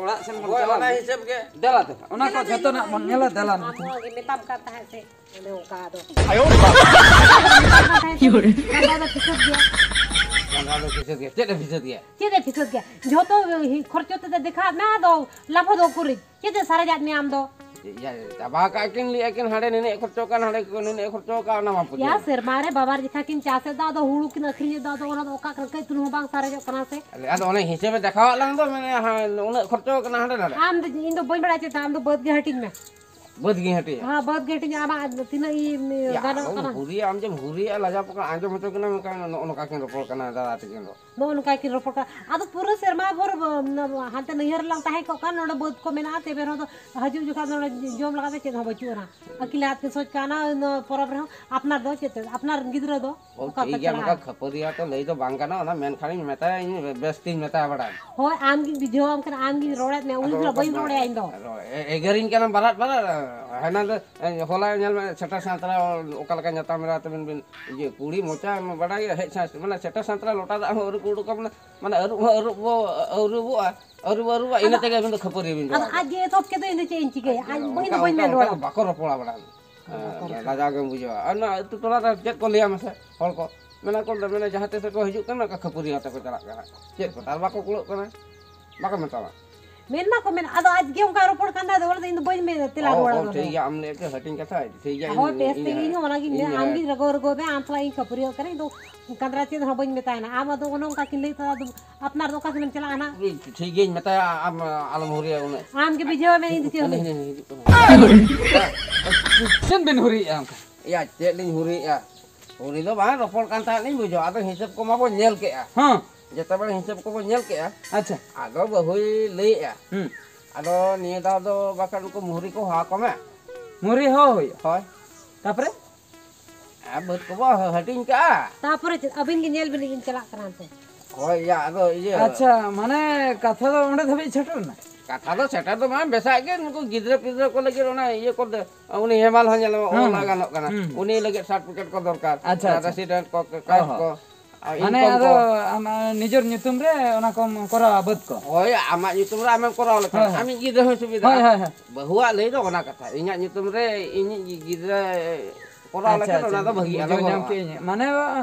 ᱚᱲᱟᱜ ᱥᱮᱱ ᱵᱚᱱ ᱦᱳᱭ, ᱪᱟᱞᱟᱜᱼᱟ᱾ ᱚᱱᱟ ᱦᱤᱥᱟᱹᱵ ᱜᱮ᱾ ᱫᱮᱞᱟ, ᱫᱮᱞᱟ, ᱚᱱᱟ ᱠᱚ ᱫᱮᱞᱟ, ᱡᱷᱚᱛᱚ ᱫᱮᱞᱟ, ᱱᱟᱜ ᱵᱚᱱ ᱧᱮᱞᱟ, ᱫᱮᱞᱟ᱾ ᱟᱢ ᱦᱚᱸ ᱜᱮ ᱢᱮᱛᱟᱢ ᱠᱟᱱ ᱛᱟᱦᱮᱸᱫ ᱥᱮ, ᱚᱱᱮ ᱚᱱᱠᱟ ᱟᱫᱚ᱾ ᱟᱭᱳ ᱵᱟᱵᱟ᱾ ᱪᱟᱸᱫᱟ ᱫᱚ ᱯᱷᱤᱥᱟᱹᱫ ᱜᱮᱭᱟ᱾ ᱪᱟᱸᱫᱟ ᱫᱚ ᱯᱷᱤᱥᱟᱹᱫ ᱜᱮᱭᱟ᱾ ᱪᱮᱫ ᱮ ᱯᱷᱤᱥᱟᱹᱫ ᱜᱮᱭᱟ? ᱪᱮᱫ ᱮ ᱯᱷᱤᱥᱟᱹᱫ ᱜᱮᱭᱟ? ᱡᱷᱚᱛᱚ ᱠᱷᱚᱨᱪᱚ ᱛᱮᱫᱚ ᱫᱮᱠᱷᱟᱣ ᱢᱮ, ᱟᱫᱚ ᱞᱟᱵᱷᱚ ᱫᱚ ᱩᱠᱩᱨᱤᱡ? ᱪᱮᱫ ᱮ ᱥᱟᱨᱮᱡᱟᱫ ᱢᱮᱭᱟ ᱟᱢ ᱫᱚ? ᱪᱮᱫ ᱭᱟ, ᱪᱟᱵᱟ ᱠᱟᱜ ᱠᱤᱱ ᱞᱟᱹᱭᱮᱫᱼᱟ ᱠᱤᱱ, ᱦᱟᱸᱰᱮ ᱱᱤᱱᱟᱹᱜ ᱠᱷᱚᱨᱪᱚ ᱠᱟᱱ, ᱦᱟᱸᱰᱮ ᱱᱤᱱᱟᱹᱜ ᱠᱷᱚᱨᱪᱚ ᱠᱟᱱ, ᱚᱱᱟ ᱢᱟ ᱯᱩᱡᱟᱹ ᱭᱟ, ᱨᱮ᱾ ᱥᱮᱨᱢᱟ ᱨᱮ ᱵᱟᱵᱟᱨ ᱡᱮᱠᱷᱟ ᱠᱤᱱ ᱪᱟᱥᱮᱫ ᱫᱚ, ᱟᱫᱚ ᱦᱩᱲᱩ ᱠᱤᱱ ᱟᱹᱠᱷᱨᱤᱧᱮᱫ ᱫᱚ, ᱟᱫᱚ ᱚᱱᱟ ᱫᱚ ᱚᱠᱟ ᱠᱷᱚᱱ ᱠᱟᱹᱡ ᱛᱩᱞᱩᱡ ᱦᱚᱸ ᱵᱟᱝ ᱥᱟᱨᱮᱡᱚᱜ ᱠᱟᱱᱟ ᱥᱮ? ᱟᱞᱮ, ᱟᱫᱚ ᱚᱱᱮ ᱦᱤᱥᱟᱹᱵᱮ ᱫᱮᱠᱷᱟᱣᱟᱫ ᱞᱟᱝ ᱫᱚ, ᱢᱟᱱᱮ, ᱦᱮᱸ, ᱩᱱᱟᱹᱜ ᱠᱷᱚᱨᱪᱚ ᱠᱟᱱᱟ ᱦᱟᱸᱰᱮ ᱱᱟᱰᱮ᱾ ᱟᱢ ᱫᱚ, ᱤᱧ ᱫᱚ ᱵᱟᱹᱧ ᱵᱟᱲᱟᱭ ᱪᱮᱫ, ᱟᱢ ᱫᱚ ᱵᱟᱹᱫᱽ ᱜᱮ ᱦᱟᱹᱴᱤᱧ ᱢᱮ᱾ ᱵᱟᱹᱫᱽ ᱜᱮ ᱦᱟᱹᱴᱤᱧᱟ? ᱦᱮᱸ, ᱵᱟᱹᱫᱽ ᱜᱮ ᱦᱟᱹᱴᱤᱧ, ᱟᱢᱟᱜ ᱛᱤᱱᱟᱹᱜ ᱤ, ᱭᱟ, ᱜᱟᱱᱚᱜ ᱟᱫᱚᱢ ᱠᱟᱱᱟ? ᱦᱩᱨᱤᱭᱟ, ᱟᱢ ᱡᱮᱢ ᱦᱩᱨᱤᱭᱟ, ᱞᱟᱡᱟ ᱯᱟᱠᱟ ᱟᱸᱡᱚᱢ ᱦᱚᱪᱚ ᱠᱤᱱᱟ, ᱢᱮᱱᱠᱷᱟᱱ ᱱᱚᱜᱼᱚ ᱱᱚᱝᱠᱟ ᱠᱤᱱ ᱨᱚᱯᱚᱲ ᱠᱟᱱᱟ ᱫᱟᱫᱟ ᱛᱟᱹᱠᱤᱱ ᱫᱚ᱾ ᱱᱚᱜᱼᱚ ᱱᱚᱝᱠᱟ ᱠᱤᱱ ᱨᱚᱯᱚᱲ ᱠᱟᱱᱟ᱾ ᱟᱫᱚ ᱯᱩᱨᱟᱹ ᱥᱮᱨᱢᱟ ᱵᱷᱳᱨ ᱵᱚ-, ᱦᱟᱱᱛᱮ ᱱᱟᱹᱭᱦᱟᱹᱨ ᱨᱮᱞᱟᱝ ᱛᱟᱦᱮᱸ ᱠᱚᱜ ᱠᱟᱱ, ᱱᱚᱰᱮ ᱵᱟᱹᱫᱽ ᱠᱚ ᱢᱮᱱᱟᱜᱼᱟ, ᱛᱮ ᱨᱮᱦᱚᱸ ᱫᱚ ᱦᱤᱡᱩᱜ ᱡᱚᱠᱷᱟᱡ ᱫᱚ ᱱᱚᱰᱮ ᱡᱚᱢ ᱞᱟᱜᱟᱛᱮ ᱪᱮᱫ ᱦᱚᱸ ᱵᱟᱹᱪᱩᱜ ᱟᱱᱟ᱾ ᱟᱹᱠᱤᱱ ᱞᱮ ᱟᱫ ᱠᱤᱱ ᱥᱚᱡᱽ ᱠᱟᱱᱟ ᱱᱚᱣᱟ ᱯᱚᱨᱚᱵᱽ ᱨᱮᱦᱚᱸ᱾ ᱟᱯᱱᱟᱨ ᱫᱚ ᱪᱮᱫ, ᱟᱯᱱᱟᱨ ᱨᱮᱱ ᱜᱤᱫᱽᱨᱟᱹ ᱫᱚ ᱚ, ᱚᱠᱟ ᱴᱷᱤᱠ ᱠᱚ ᱜᱮᱭᱟ, ᱪᱟᱞᱟᱜᱼᱟ? ᱱᱚᱝᱠᱟ ᱠᱷᱟᱹᱯᱟᱹᱨᱤᱭᱟᱹ ᱛᱚ ᱞᱟᱹᱭ ᱫᱚ ᱵᱟᱝ ᱜᱟᱱᱚᱜᱼᱟ, ᱚᱱᱟ ᱢᱮᱱᱠᱷᱟᱱᱤᱧ ᱢᱮᱛᱟᱭᱟ, ᱤᱧ ᱵᱮᱥ ᱛᱤᱧ ᱢᱮᱛᱟᱭᱟ ᱵᱟᱲᱟᱭ᱾ ᱦᱳᱭ, ᱟᱢ ᱜᱤᱧ ᱵᱩᱡᱷᱟᱹᱣᱟᱢ ᱠᱟᱱᱟ, ᱟᱢ ᱜᱤᱧ ᱨᱚᱲᱮᱫ ᱢᱮᱭᱟ, ᱩᱱᱤ ᱟᱫᱚ ᱥᱟᱞᱟᱜ ᱵᱟᱹᱧ ᱨᱚᱲᱮᱭᱟ ᱤᱧ ᱫᱚ᱾ ᱨᱚᱲ, ᱮ-, ᱮᱜᱮᱨᱤᱧ ᱠᱟᱱᱟᱢ ᱵᱟᱨᱟᱫ ᱵᱟᱨᱟᱫ, ᱦᱟᱱᱟ ᱫᱚ, ᱮ, ᱦᱚᱞᱟ ᱧᱮᱞ ᱢᱮ, ᱥᱮᱴᱟ ᱥᱟᱱᱛᱟᱲᱟ ᱚᱠᱟ ᱞᱮᱠᱟ ᱧᱟᱛᱟᱢ ᱮᱨᱟ ᱛᱟᱵᱤᱱ ᱵᱤᱱ, ᱤᱭᱟᱹ, ᱠᱩᱲᱤ ᱢᱚᱪᱟ ᱵᱟᱰᱟᱭ ᱜᱮ, ᱦᱮᱡ ᱥᱟᱸᱭ, ᱢᱟᱱᱮ, ᱥᱮᱴᱟ ᱥᱟᱱᱛᱟᱲᱟ ᱞᱚᱴᱟ ᱫᱟᱜ ᱦᱚᱸ ᱟᱹᱨᱩᱵ ᱠᱚ ᱩᱰᱩᱠᱟ, ᱢᱟᱱᱮ, ᱢᱟᱱᱮ, ᱟᱹᱨᱩᱵ ᱦᱚᱸ ᱟᱹᱨᱩᱵ ᱵᱚ, ᱟᱹᱨᱩᱵᱚᱜᱼᱟ, ᱟᱹᱨᱩᱵ ᱟᱹᱨᱩᱵᱟ, ᱤᱱᱟᱹ ᱟᱫᱚ, ᱛᱮᱜᱮ ᱟᱹᱵᱤᱱ ᱫᱚ ᱠᱷᱟᱹᱯᱟᱹᱨᱤ ᱵᱤᱱ ᱟᱫᱚ ᱡᱚᱲᱟᱣᱟ᱾ ᱟᱡ ᱜᱮ ᱮᱛᱚᱦᱚᱵ ᱠᱮᱫ ᱫᱚ, ᱤᱧ ᱫᱚ ᱪᱮᱫ ᱤᱧ ᱪᱤᱠᱟᱹᱭᱟ? ᱟᱡ ᱚᱱᱠᱟ, ᱵᱟᱹᱧ ᱫᱚ ᱵᱟᱹᱧ ᱚᱱᱠᱟ ᱢᱮᱱ ᱫᱚ ᱨᱚᱲᱟ᱾ ᱵᱟᱠᱚ ᱨᱚᱯᱚᱲᱟ ᱵᱟᱲᱟ᱾ ᱦᱮᱸ, ᱵᱟᱠᱚ ᱨᱚᱯᱚᱲᱟ᱾ ᱞᱟᱡᱟᱣ ᱜᱮᱢ ᱵᱩᱡᱷᱟᱹᱣᱟ᱾ ᱟᱨ ᱱᱚᱣᱟ ᱟᱹᱛᱩ ᱴᱚᱞᱟ ᱨᱮ ᱪᱮᱫ ᱠᱚ ᱞᱟᱹᱭᱟ ᱢᱟᱥᱮ ᱦᱚᱲ ᱠᱚ? ᱢᱮᱱᱟ ᱠᱚ, ᱢᱮᱱᱟ, ᱡᱟᱦᱟᱸ ᱛᱤᱥ ᱨᱮᱠᱚ ᱦᱤᱡᱩᱜ ᱠᱟᱱᱟ, ᱚᱱᱠᱟ ᱠᱷᱟᱹᱯᱟᱹᱨᱤ ᱟᱛᱮ ᱠᱚ ᱪᱟᱞᱟᱜ ᱠᱟᱱᱟ᱾ ᱪᱮᱫ ᱠᱚ ᱛᱟᱨ ᱵᱟᱠᱚ ᱠᱩᱲᱟᱹᱜ ᱠᱟᱱᱟ? ᱵᱟᱠᱚ ᱢᱮᱛᱟᱢᱟ? ᱢᱮᱱ ᱢᱟ ᱠᱚ ᱢᱮᱱ, ᱟᱫᱚ ᱟᱡ ᱜᱮ ᱚᱱᱠᱟ ᱨᱚᱯᱚᱲ ᱠᱟᱱ ᱛᱟᱭ, ᱟᱫᱚ ᱚᱱᱟ ᱫᱚ ᱤᱧ ᱫᱚ ᱵᱟᱹᱧ ᱢᱮᱱ ᱛᱮᱞᱟ ᱚ, ᱨᱩᱣᱟᱹᱲᱟ ᱚ, ᱚᱱᱟ ᱴᱷᱤᱠ ᱫᱚ᱾ ᱜᱮᱭᱟ, ᱟᱢ ᱞᱟᱹᱭ ᱯᱮ ᱦᱟᱹᱴᱤᱧ ᱠᱟᱛᱷᱟ, ᱴᱷᱤᱠ ᱜᱮᱭᱟ, ᱦᱳᱭ, ᱤᱧ, ᱵᱮᱥ ᱤᱧ, ᱛᱮᱜᱮ ᱤᱧ ᱦᱚᱸ ᱚᱱᱟᱜᱤᱧ ᱢᱮᱱᱟ, ᱤᱧ, ᱟᱢ ᱜᱤᱧ ᱨᱟᱹᱜᱟᱹ ᱨᱟᱹᱜᱟᱹ ᱢᱮ, ᱟᱢ ᱥᱟᱞᱟᱜ ᱤᱧ ᱠᱷᱟᱹᱯᱟᱹᱨᱤᱭᱟᱹᱜ ᱠᱟᱱᱟ, ᱤᱧ ᱫᱚ ᱠᱟᱸᱫᱽᱨᱟ ᱪᱮᱫ ᱦᱚᱸ ᱵᱟᱹᱧ ᱢᱮᱛᱟᱭ ᱱᱟ, ᱟᱢ ᱟᱫᱚ ᱚᱱᱮ ᱚᱱᱠᱟ ᱠᱤᱱ ᱞᱟᱹᱭ ᱛᱟᱨᱟ, ᱟᱫᱚ ᱟᱯᱱᱟᱨ ᱫᱚ ᱚᱠᱟ ᱥᱮᱱ ᱮᱢ ᱪᱟᱞᱟᱜᱼᱟ ᱱᱟᱦᱟᱜ? ᱴᱷᱤᱠ ᱜᱮᱭᱟᱹᱧ ᱢᱮᱛᱟᱭᱟ, ᱟᱢ ᱟᱞᱚᱢ ᱦᱩᱨᱤᱭᱟ ᱩᱱᱟᱹᱜ᱾ ᱟᱢ ᱜᱮ ᱵᱩᱡᱷᱟᱹᱣ ᱢᱮ, ᱤᱧ ᱫᱚ ᱪᱮᱫ ᱦᱚᱸ ᱦᱟᱹᱱᱤ, ᱵᱟᱹᱧ ᱦᱟᱹᱱᱤ ᱦᱤᱡᱩᱜ ᱠᱟᱱᱟ᱾ ᱪᱮᱫ ᱵᱤᱱ ᱦᱩᱨᱤᱭᱮᱫᱼᱟ ᱚᱱᱠᱟ? ᱮᱭᱟ, ᱪᱮᱫ ᱞᱤᱧ ᱦᱩᱨᱤᱭᱮᱫᱼᱟ? ᱦᱩᱨᱤ ᱫᱚ ᱵᱟᱝ, ᱨᱚᱯᱚᱲ ᱠᱟᱱ ᱛᱟᱦᱮᱸᱫ ᱞᱤᱧ ᱵᱩᱡᱷᱟᱹᱣ, ᱟᱫᱚ ᱦᱤᱥᱟᱹᱵ ᱠᱚᱢᱟ ᱵᱚᱱ ᱧᱮᱞ ᱠᱮᱜᱼᱟ᱾ ᱦᱮᱸ᱾ ᱡᱮᱛᱮ ᱵᱮᱲᱟ ᱦᱤᱥᱟᱹᱵ ᱠᱚᱵᱚᱱ ᱧᱮᱞ ᱠᱮᱜᱼᱟ᱾ ᱟᱪᱪᱷᱟ᱾ ᱟᱫᱚ ᱵᱟᱹᱦᱩᱭ ᱞᱟᱹᱭᱮᱜᱼᱟ᱾ ᱦᱩᱸ᱾ ᱟᱫᱚ ᱱᱤᱭᱟᱹ ᱫᱷᱟᱣ ᱫᱚ ᱵᱟᱠᱷᱟᱱ ᱩᱱᱠᱩ ᱢᱩᱦᱨᱤ ᱠᱚ ᱦᱚᱦᱚ ᱟᱠᱚ ᱢᱮ᱾ ᱢᱩᱦᱨᱤ ᱦᱚᱦᱚ ᱦᱩᱭᱩᱜᱼᱟ᱾ ᱦᱳᱭ᱾ ᱛᱟᱯᱚᱨᱮ? ᱟᱨ ᱵᱟᱹᱫᱽ ᱠᱚᱵᱚ ᱦᱟᱹᱴᱤᱧ ᱠᱟᱜᱼᱟ᱾ ᱛᱟᱯᱚᱨᱮ ᱪᱮᱫ? ᱟᱹᱵᱤᱱ ᱜᱮ ᱧᱮᱞ ᱵᱤᱱ, ᱤᱧ ᱪᱟᱞᱟᱜ ᱠᱟᱱᱟ ᱚᱱᱛᱮ᱾ ᱦᱳᱭ, ᱭᱟ, ᱟᱫᱚ ᱤᱭᱟᱹ ᱟᱪᱪᱷᱟ, ᱢᱟᱱᱮ ᱠᱟᱛᱷᱟ ᱫᱚ ᱚᱸᱰᱮ ᱫᱷᱟᱹᱵᱤᱡ ᱥᱮᱴᱮᱨ ᱮᱱᱟ? ᱠᱟᱛᱷᱟ ᱫᱚ ᱥᱮᱴᱮᱨ ᱫᱚ ᱵᱟᱝ, ᱵᱮᱥᱟᱜ ᱜᱮ ᱱᱩᱠᱩ ᱜᱤᱫᱽᱨᱟᱹ ᱯᱤᱫᱽᱨᱟᱹ ᱠᱚ ᱞᱟᱹᱜᱤᱫ ᱚᱱᱟ ᱤᱭᱟᱹ ᱠᱚ ᱫᱮ-, ᱩᱱᱤ ᱦᱮᱢᱟᱞ ᱦᱚᱸ ᱧᱮᱞᱚᱜᱼᱟ, ᱦᱮᱸ, ᱚᱱᱟ ᱦᱮᱸ᱾ ᱜᱟᱱᱚᱜ ᱠᱟᱱᱟ᱾ ᱦᱩᱸ, ᱦᱩᱸ᱾ ᱩᱱᱤ ᱞᱟᱹᱜᱤᱫ certificate ᱠᱚ ᱫᱚᱨᱠᱟᱨ᱾ ᱟᱪᱪᱷᱟ, ᱚᱱᱟ ᱟᱪᱪᱷᱟ᱾ resident ᱠᱚ, ᱚ caste ᱦᱚᱸ᱾ ᱠᱚ, ᱟᱨ ᱢᱟᱱᱮ income ᱟᱫᱚ ᱠᱚ᱾ ᱟᱢ, ᱟ, ᱱᱤᱡᱮᱨ ᱧᱩᱛᱩᱢ ᱨᱮ ᱚᱱᱟ ᱠᱚᱢ ᱠᱚᱨᱟᱣᱟ, ᱵᱟᱹᱫᱽ ᱠᱚ? ᱦᱳᱭ, ᱟᱢᱟᱜ ᱧᱩᱛᱩᱢ ᱨᱮ ᱟᱢᱮᱢ ᱠᱚᱨᱟᱣ ᱞᱮᱠᱷᱟᱱ, ᱦᱳᱭ, ᱦᱳᱭ᱾ ᱟᱢᱤᱡ ᱜᱤᱫᱽᱨᱟᱹ ᱦᱚᱸᱭ ᱥᱩᱵᱤᱫᱷᱟᱜᱼᱟ᱾ ᱦᱳᱭ, ᱦᱳᱭ, ᱦᱳᱭ᱾ ᱵᱟᱹᱦᱩᱣᱟᱜ ᱞᱟᱹᱭ ᱫᱚ ᱚᱱᱟ ᱠᱟᱛᱷᱟ, ᱤᱧᱟᱹᱜ ᱧᱩᱛᱩᱢ ᱨᱮ ᱤᱧᱤᱡ ᱜᱤᱫᱽᱨᱟᱹ ᱠᱚᱨᱟᱣ ᱟᱪᱪᱷᱟ, ᱞᱮᱠᱷᱟᱱ ᱟᱪᱪᱷᱟ, ᱚᱱᱟ ᱫᱚ ᱵᱷᱟᱹᱜᱤᱜᱼᱟ, ᱵᱩᱡᱷᱟᱹᱣ ᱞᱚᱜᱚᱱ ᱧᱟᱢ ᱞᱚᱜᱚᱱ᱾ ᱠᱮᱜᱼᱟᱹᱧ᱾ ᱢᱟᱱᱮ,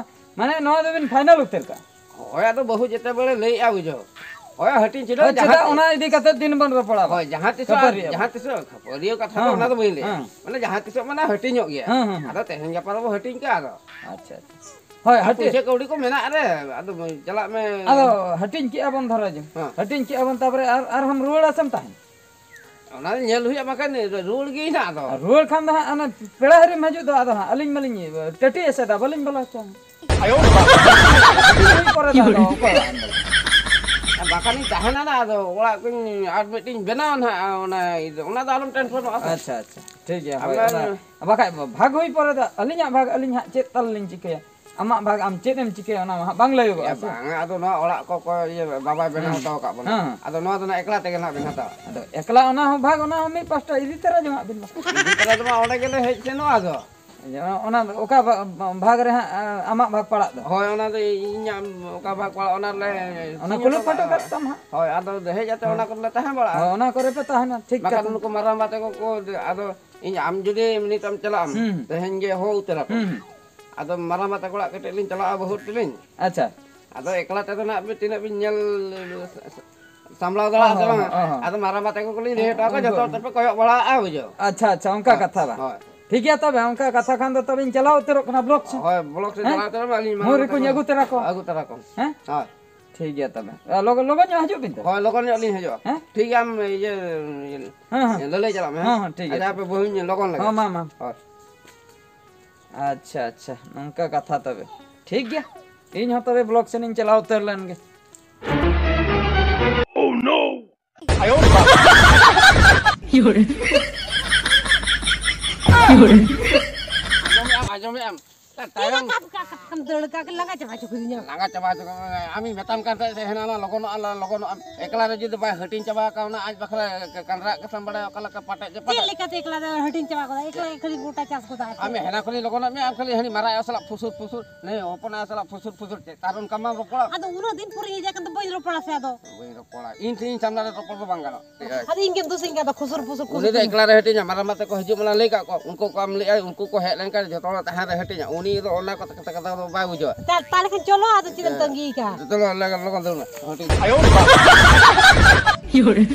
ᱢᱟᱱᱮ ᱱᱚᱣᱟ ᱫᱚᱵᱤᱱ final ᱩᱛᱟᱹᱨ ᱠᱟᱜᱼᱟ? ᱦᱳᱭ, ᱟᱫᱚ ᱵᱟᱹᱦᱩ ᱡᱮᱛᱮ ᱵᱮᱲᱮ ᱞᱟᱹᱭᱮᱜᱼᱟ, ᱵᱩᱡᱷᱟᱹᱣ᱾ ᱦᱳᱭ, ᱦᱟᱹᱴᱤᱧ ᱪᱷᱤᱰᱟᱹᱣ ᱦᱳᱭ, ᱡᱟᱦᱟᱸ ᱪᱮᱫᱟᱜ ᱛᱤᱥ᱾ ᱚᱱᱟ ᱤᱫᱤ ᱠᱟᱛᱮ ᱫᱤᱱ ᱵᱚᱱ ᱨᱚᱯᱚᱲᱟ? ᱦᱳᱭ, ᱡᱟᱦᱟᱸ ᱛᱤᱥᱚᱜ ᱟᱨ, ᱠᱷᱟᱹᱯᱟᱹᱨᱤᱜ ᱟᱵᱚᱱ᱾ ᱡᱟᱦᱟᱸ ᱛᱤᱥᱚᱜ ᱠᱷᱟᱹᱯᱟᱹᱨᱤᱭᱟᱹ ᱠᱟᱛᱷᱟ ᱫᱚ ᱦᱮᱸ, ᱚᱱᱟ ᱫᱚ ᱵᱟᱹᱧ ᱞᱟᱹᱭᱟ᱾ ᱦᱮᱸ᱾ ᱢᱟᱱᱮ, ᱡᱟᱦᱟᱸ ᱛᱤᱥᱚᱜ ᱢᱟᱱᱮ ᱦᱟᱹᱴᱤᱧᱚᱜ ᱜᱮᱭᱟ᱾ ᱦᱮᱸ, ᱦᱮᱸ, ᱦᱮᱸ᱾ ᱟᱫᱚ ᱛᱮᱦᱮᱧ ᱜᱟᱯᱟ ᱨᱮᱵᱚ ᱦᱟᱹᱴᱤᱧ ᱠᱟᱜᱼᱟ ᱟᱫᱚ᱾ ᱟᱪᱪᱷᱟ, ᱟᱪᱪᱷᱟ᱾ ᱦᱳᱭ, ᱟᱨ ᱦᱟᱹᱴᱤᱧ᱾ ᱯᱩᱭᱥᱟᱹ ᱠᱟᱹᱣᱰᱤ ᱠᱚ ᱢᱮᱱᱟᱜ ᱨᱮ, ᱟᱫᱚ ᱪᱟᱞᱟᱜ ᱢᱮ᱾ ᱟᱫᱚ ᱦᱟᱹᱴᱤᱧ ᱠᱮᱜᱼᱟ ᱵᱚᱱ ᱫᱷᱚᱨᱚ ᱡᱚᱝ᱾ ᱦᱮᱸ᱾ ᱦᱟᱹᱴᱤᱧ ᱠᱮᱜᱼᱟ ᱵᱚᱱ, ᱛᱟᱯᱚᱨᱮ ᱟᱨ, ᱟᱨᱦᱚᱸᱢ ᱨᱩᱣᱟᱹᱲᱟ ᱥᱮᱢ ᱛᱟᱦᱮᱱᱟ? ᱚᱱᱟ ᱫᱚ ᱧᱮᱞ ᱦᱩᱭᱩᱜᱼᱟ, ᱵᱟᱠᱷᱟᱱ ᱨᱩᱣᱟᱹᱲ ᱜᱮ ᱦᱮᱱᱟᱜ ᱟᱫᱚ᱾ ᱟᱨ ᱨᱩᱣᱟᱹᱲ ᱠᱷᱟᱱ ᱫᱚ ᱦᱟᱸᱜ, ᱚᱱᱟ ᱯᱮᱲᱟ ᱦᱤᱨᱤᱢ ᱦᱤᱡᱩᱜ ᱫᱚ, ᱟᱫᱚ ᱦᱟᱸᱜ ᱟᱹᱞᱤᱧ ᱢᱟᱞᱤᱧ ᱴᱟᱹᱴᱤ ᱮᱥᱮᱫᱟ, ᱵᱟᱹᱞᱤᱧ ᱵᱚᱞᱚ ᱦᱚᱪᱚ᱾ ᱦᱩᱭ ᱯᱚᱨᱮ ᱫᱚ ᱟᱫᱚ ᱚᱠᱚᱭ ᱚᱲᱟᱜ ᱮᱢ ᱵᱚᱞᱚᱜᱼᱟ? ᱵᱟᱠᱷᱟᱱᱤᱧ ᱛᱟᱦᱮᱱᱟ ᱱᱟ, ᱟᱫᱚ ᱚᱲᱟᱜ ᱠᱚᱧ ᱟᱨ ᱢᱤᱫᱴᱤᱧ ᱵᱮᱱᱟᱣᱟ ᱱᱟᱦᱟᱜ, ᱚᱱᱟ, ᱚᱱᱟ ᱫᱚ ᱟᱞᱚᱢ ᱴᱮᱱᱥᱚᱱᱚᱜᱼᱟ ᱥᱮ᱾ ᱟᱪᱪᱷᱟ, ᱟᱪᱪᱷᱟ, ᱴᱷᱤᱠ ᱜᱮᱭᱟ, ᱦᱳᱭ, ᱟᱢ ᱚᱱᱟ, ᱵᱟᱠᱷᱟᱡ ᱵᱷᱟᱜᱽ ᱦᱩᱭ ᱯᱚᱨᱮ ᱫᱚ ᱟᱹᱞᱤᱧᱟᱜ ᱵᱷᱟᱜᱽ ᱟᱹᱞᱤᱧ ᱦᱟᱸᱜ ᱪᱮᱫ ᱛᱟᱞᱤᱧ ᱪᱤᱠᱟᱹᱭᱟ? ᱟᱢᱟᱜ ᱵᱷᱟᱜᱽ ᱟᱢ ᱪᱮᱫ ᱮᱢ ᱪᱤᱠᱟᱹᱭᱟ, ᱚᱱᱟ ᱢᱟ ᱦᱟᱸᱜ ᱵᱟᱝ ᱞᱟᱹᱭᱚᱜᱚᱜᱼᱟ ᱮ, ᱥᱮ᱾ ᱵᱟᱝᱟ, ᱟᱫᱚ ᱱᱚᱣᱟ ᱚᱲᱟᱜ ᱠᱚ ᱚᱠᱚᱭ ᱤᱭᱟᱹ ᱵᱟᱵᱟᱭ ᱵᱮᱱᱟᱣ ᱦᱮᱸ᱾ ᱦᱚᱴᱚ ᱟᱠᱟᱫ ᱵᱚᱱᱟ᱾ ᱦᱮᱸ᱾ ᱟᱫᱚ ᱱᱚᱣᱟ ᱫᱚ ᱱᱟᱜ ᱮᱠᱞᱟ ᱛᱮᱜᱮ ᱱᱟᱜ ᱵᱮᱱ ᱦᱟᱛᱟᱣᱟ᱾ ᱟᱫᱚ ᱮᱠᱞᱟ ᱚᱱᱟ ᱦᱚᱸ ᱵᱷᱟᱜᱽ, ᱚᱱᱟ ᱦᱚᱸ ᱢᱤᱫ ᱯᱟᱥᱴᱟ ᱤᱫᱤ ᱛᱚᱨᱟ ᱡᱚᱝᱟᱜ ᱵᱤᱱ ᱢᱟ᱾ ᱤᱫᱤ ᱛᱚᱨᱟ ᱫᱚ ᱢᱟ ᱚᱸᱰᱮ ᱜᱮᱞᱮ ᱦᱮᱡ ᱥᱮᱱᱚᱜᱼᱟ ᱟᱫᱚ᱾ ᱚᱱᱟ ᱫᱚ ᱚᱠᱟ ᱵᱷᱟ-, ᱵᱷᱟᱜᱽ ᱨᱮ ᱦᱟᱸᱜ, ᱟ, ᱟᱢᱟᱜ ᱵᱷᱟᱜᱽ ᱯᱟᱲᱟᱜ ᱫᱚ? ᱦᱳᱭ, ᱚᱱᱟ ᱫᱚ ᱤᱧᱟᱜ ᱚᱠᱟ ᱵᱷᱟᱜᱽ ᱯᱟᱲᱟᱜ, ᱚᱱᱟ ᱨᱮᱞᱮ ᱚᱱᱟ ᱥᱤᱧ ᱠᱩᱞᱩᱯ ᱦᱚᱴᱚ ᱯᱟᱹᱴᱩ ᱠᱟᱜᱼᱟ᱾ ᱠᱟᱜ ᱛᱟᱢ ᱦᱟᱸᱜ᱾ ᱦᱳᱭ, ᱟᱫᱚ ᱦᱮᱡ ᱟᱛᱮ ᱦᱳᱭ᱾ ᱚᱱᱟ ᱠᱚᱨᱮᱞᱮ ᱛᱟᱦᱮᱸ ᱵᱟᱲᱟᱜᱼᱟ᱾ ᱦᱳᱭ, ᱚᱱᱟ ᱠᱚᱨᱮ ᱯᱮ ᱛᱟᱦᱮᱱᱟ, ᱴᱷᱤᱠ ᱵᱟᱠᱷᱟᱱ ᱠᱟᱛᱷᱟ᱾ ᱱᱩᱠᱩ ᱢᱟᱨᱟᱝᱵᱟ ᱛᱟᱠᱚ ᱠᱚ, ᱟᱫᱚ ᱤᱧ, ᱟᱢ ᱡᱩᱫᱤ ᱱᱤᱛ ᱮᱢ ᱪᱟᱞᱟᱜ ᱟᱢ, ᱦᱩᱸ, ᱦᱩᱸ᱾ ᱛᱮᱦᱮᱧ ᱜᱮ ᱦᱚᱦᱚ ᱩᱛᱟᱹᱨ ᱟᱠᱚ᱾ ᱦᱩᱸ, ᱦᱩᱸ᱾ ᱟᱫᱚ ᱢᱟᱨᱟᱝᱵᱟ ᱛᱟᱠᱚ ᱚᱲᱟᱜ ᱠᱟᱹᱴᱤᱡ ᱞᱤᱧ ᱪᱟᱞᱟᱜᱼᱟ, ᱵᱟᱹᱦᱩ ᱛᱮᱞᱤᱧ᱾ ᱟᱪᱪᱷᱟ᱾ ᱟᱫᱚ ᱮᱠᱞᱟ ᱛᱮᱫᱚ ᱱᱟᱜ ᱛᱤᱱᱟᱹᱜ ᱵᱤᱱ ᱧᱮᱞ ᱥᱟᱢᱞᱟᱣ ᱫᱟᱲᱮᱭᱟᱜᱼᱟ ᱥᱮ ᱚ ᱦᱚᱸ, ᱵᱟᱝᱟ? ᱚ ᱦᱚᱸ᱾ ᱟᱫᱚ ᱢᱟᱨᱟᱝᱵᱟ ᱛᱟᱠᱚ ᱠᱚᱞᱤᱧ ᱞᱟᱹᱭ ᱦᱚᱴᱚ ᱟᱠᱚᱣᱟ, ᱩᱱᱠᱩ ᱡᱚᱛᱚ ᱦᱚᱲ ᱛᱮᱯᱮ ᱠᱚᱭᱚᱜ ᱵᱟᱲᱟᱜᱼᱟ, ᱵᱩᱡᱷᱟᱹᱣ᱾ ᱟᱪᱪᱷᱟ, ᱟᱪᱪᱷᱟ, ᱚᱱᱠᱟ ᱦᱳᱭ, ᱠᱟᱛᱷᱟ ᱵᱟᱝ᱾ ᱦᱳᱭ᱾ ᱴᱷᱤᱠ ᱜᱮᱭᱟ ᱛᱚᱵᱮ, ᱚᱱᱠᱟ ᱠᱟᱛᱷᱟ ᱠᱷᱟᱱ ᱫᱚ ᱛᱚᱵᱮᱧ ᱪᱟᱞᱟᱣ ᱩᱛᱟᱹᱨᱚᱜ ᱠᱟᱱᱟ ᱵᱞᱚᱠ ᱥᱮᱫ᱾ ᱦᱳᱭ, ᱵᱞᱚᱠ ᱥᱮᱫ ᱦᱮᱸ? ᱪᱟᱞᱟᱣ ᱩᱛᱟᱹᱨᱚᱜ ᱢᱮ, ᱟᱹᱞᱤᱧ ᱢᱩᱨᱤ ᱢᱟᱨᱟᱝᱵᱟ ᱠᱚᱧ ᱛᱟᱠᱚ ᱟᱹᱜᱩ ᱛᱚᱨᱟ ᱠᱚᱣᱟ᱾ ᱟᱹᱜᱩ ᱛᱚᱨᱟ ᱠᱚᱢ᱾ ᱦᱮᱸ? ᱦᱳᱭ᱾ ᱴᱷᱤᱠ ᱜᱮᱭᱟ ᱛᱚᱵᱮ᱾ ᱟ, ᱞᱚᱜᱚᱱ, ᱞᱚᱜᱚᱱ ᱧᱚᱜ ᱦᱤᱡᱩᱜ ᱵᱤᱱ ᱛᱚ᱾ ᱦᱳᱭ, ᱞᱚᱜᱚᱱ ᱧᱚᱜ ᱞᱤᱧ ᱦᱤᱡᱩᱜᱼᱟ᱾ ᱦᱮᱸ? ᱴᱷᱤᱠ ᱜᱮᱭᱟ, ᱟᱢ ᱤᱭᱟᱹ, ᱦᱮᱸ, ᱦᱮᱸ, ᱴᱷᱤᱠ ᱟᱪᱪᱷᱟ, ᱜᱮᱭᱟ᱾ ᱟᱯᱮ ᱵᱟᱹᱦᱩᱧ ᱞᱚᱜᱚᱱ ᱞᱮᱜᱮ᱾ ᱦᱚᱸ, ᱢᱟ, ᱢᱟ᱾ ᱦᱳᱭ᱾ ᱟᱪᱪᱷᱟ, ᱟᱪᱪᱷᱟ, ᱱᱚᱝᱠᱟ ᱠᱟᱛᱷᱟ ᱛᱚᱵᱮ᱾ ᱴᱷᱤᱠ ᱜᱮᱭᱟ, ᱤᱧ ᱦᱚᱸ ᱛᱚᱵᱮ ᱵᱞᱚᱠ ᱥᱮᱱ ᱤᱧ ᱪᱟᱞᱟᱣ ᱩᱛᱟᱹᱨ ᱞᱮᱱ ᱜᱮ᱾ Oh no! ᱟᱸᱡᱚᱢᱮᱜ ᱟᱢ, ᱟᱸᱡᱚᱢᱮᱜ ᱟᱢ᱾ ᱛᱟᱭᱚᱢ ᱪᱮᱫ ᱞᱮᱠᱟ ᱠᱟᱛᱷᱟᱢ ᱫᱟᱹᱲ ᱠᱟᱜ, ᱞᱟᱸᱜᱟ ᱪᱟᱵᱟ ᱦᱚᱪᱚ ᱠᱤᱫᱤᱧᱟ᱾ ᱞᱟᱸᱜᱟ ᱪᱟᱵᱟ ᱦᱚᱪᱚ ᱠᱟᱜ ᱢᱮ᱾ ᱟᱢᱤᱧ ᱢᱮᱛᱟᱢ ᱠᱟᱱ ᱛᱟᱦᱮᱸᱫ ᱥᱮ ᱦᱮᱱᱟ ᱱᱟ ᱞᱚᱜᱚᱱᱚᱜᱼᱟ, ᱞᱚᱜᱚᱱᱚᱜᱼᱟ᱾ ᱮᱠᱞᱟ ᱨᱮ ᱡᱩᱫᱤ ᱵᱟᱭ ᱦᱟᱹᱴᱤᱧ ᱪᱟᱵᱟ ᱠᱟᱜ, ᱚᱱᱟ ᱟᱡ ᱵᱟᱠᱷᱨᱟ ᱠᱟᱸᱰᱨᱟᱜ ᱠᱟᱛᱷᱟᱢ ᱵᱟᱲᱟᱭᱟ, ᱚᱠᱟ ᱞᱮᱠᱟ ᱯᱟᱴᱮᱡ ᱪᱮ ᱪᱮᱫ ᱯᱟᱴᱮᱡ᱾ ᱞᱮᱠᱟᱛᱮ ᱮᱠᱞᱟ ᱨᱮ ᱦᱟᱹᱴᱤᱧ ᱪᱟᱵᱟ ᱠᱟᱫᱟ? ᱮᱠᱞᱟ ᱮᱠᱞᱟ ᱜᱚᱴᱟ ᱪᱟᱥ ᱠᱚᱫᱟ ᱟᱨ ᱟᱢ ᱪᱮᱫ? ᱦᱮᱱᱟ ᱠᱷᱚᱱᱤᱧ ᱞᱚᱜᱚᱱᱚᱜ ᱢᱮ, ᱟᱢ ᱠᱷᱟᱹᱞᱤ ᱦᱟᱹᱱᱤ ᱢᱟᱨᱟᱜ ᱟᱭᱳ ᱥᱟᱞᱟᱜ ᱯᱷᱩᱥᱩᱨ ᱯᱷᱩᱥᱩᱨ, ᱱᱩᱭ ᱦᱚᱯᱚᱱ ᱟᱭᱳ ᱥᱟᱞᱟᱜ ᱯᱷᱩᱥᱩᱨ ᱯᱷᱩᱥᱩᱨ ᱪᱮᱫ? ᱟᱨ ᱚᱱᱠᱟ ᱢᱟᱢ ᱨᱚᱯᱚᱲᱟ᱾ ᱟᱫᱚ ᱩᱱᱟᱹᱜ ᱫᱤᱱ ᱯᱚᱨᱮ ᱦᱮᱡ ᱟᱠᱟᱱ ᱫᱚ ᱵᱟᱹᱧ ᱨᱚᱯᱚᱲᱟ ᱥᱮ ᱟᱫᱚ᱾ ᱵᱟᱹᱧ ᱨᱚᱯᱚᱲᱟ᱾ ᱤᱧ ᱴᱷᱮᱱ ᱤᱧ ᱥᱟᱢᱱᱟ ᱨᱮ ᱨᱚᱯᱚᱲ ᱫᱚ ᱵᱟᱝ ᱜᱟᱱᱚᱜ᱾ ᱟᱫᱚ ᱤᱧ ᱜᱮᱢ ᱫᱩᱥᱤᱧ ᱠᱟᱱ ᱫᱚ, ᱠᱷᱩᱥᱩᱨ ᱯᱷᱩᱥᱩᱨ ᱩᱱᱤ ᱠᱷᱩᱥᱩᱨ ᱫᱚ ᱯᱷᱩᱥᱩᱨ᱾ ᱮᱠᱞᱟ ᱨᱮ ᱦᱟᱹᱴᱤᱧᱟ, ᱢᱟᱨᱟᱝ ᱵᱟ ᱛᱟᱠᱚ ᱦᱤᱡᱩᱜ ᱢᱟᱱᱟ ᱞᱟᱹᱭ ᱠᱟᱜ ᱠᱚᱣᱟ, ᱩᱱᱠᱩ ᱠᱚ ᱟᱢ ᱞᱟᱹᱭ ᱟᱭ, ᱩᱱᱠᱩ ᱠᱚ ᱦᱮᱡ ᱞᱮᱱᱠᱷᱟᱱ ᱡᱚᱛᱚ ᱦᱚᱲ ᱛᱟᱦᱮᱸ ᱨᱮ ᱦᱟᱹᱴᱤᱧᱟ᱾ ᱩᱱᱤ ᱫᱚ ᱚᱱᱟ ᱠᱚ ᱠᱟᱛᱷᱟ ᱠᱟᱛᱷᱟ ᱫᱚ ᱵᱟᱭ ᱵᱩᱡᱷᱟᱹᱣᱟ᱾ ᱛᱟ-, ᱛᱟᱦᱞᱮ ᱠᱷᱟᱱ ᱪᱚᱞᱚ, ᱟᱫᱚ ᱪᱮᱫ ᱮᱢ ᱦᱮᱸ᱾ ᱛᱟᱺᱜᱤ ᱠᱟᱜᱼᱟ? ᱡᱚᱛᱚ ᱦᱚᱲ ᱞᱚᱜᱚᱱ, ᱞᱚᱜᱚᱱ ᱫᱟᱹᱲ ᱢᱮ᱾ ᱦᱟᱹᱴᱤᱧ᱾ ᱮ, ᱦᱚᱲ, ᱮ,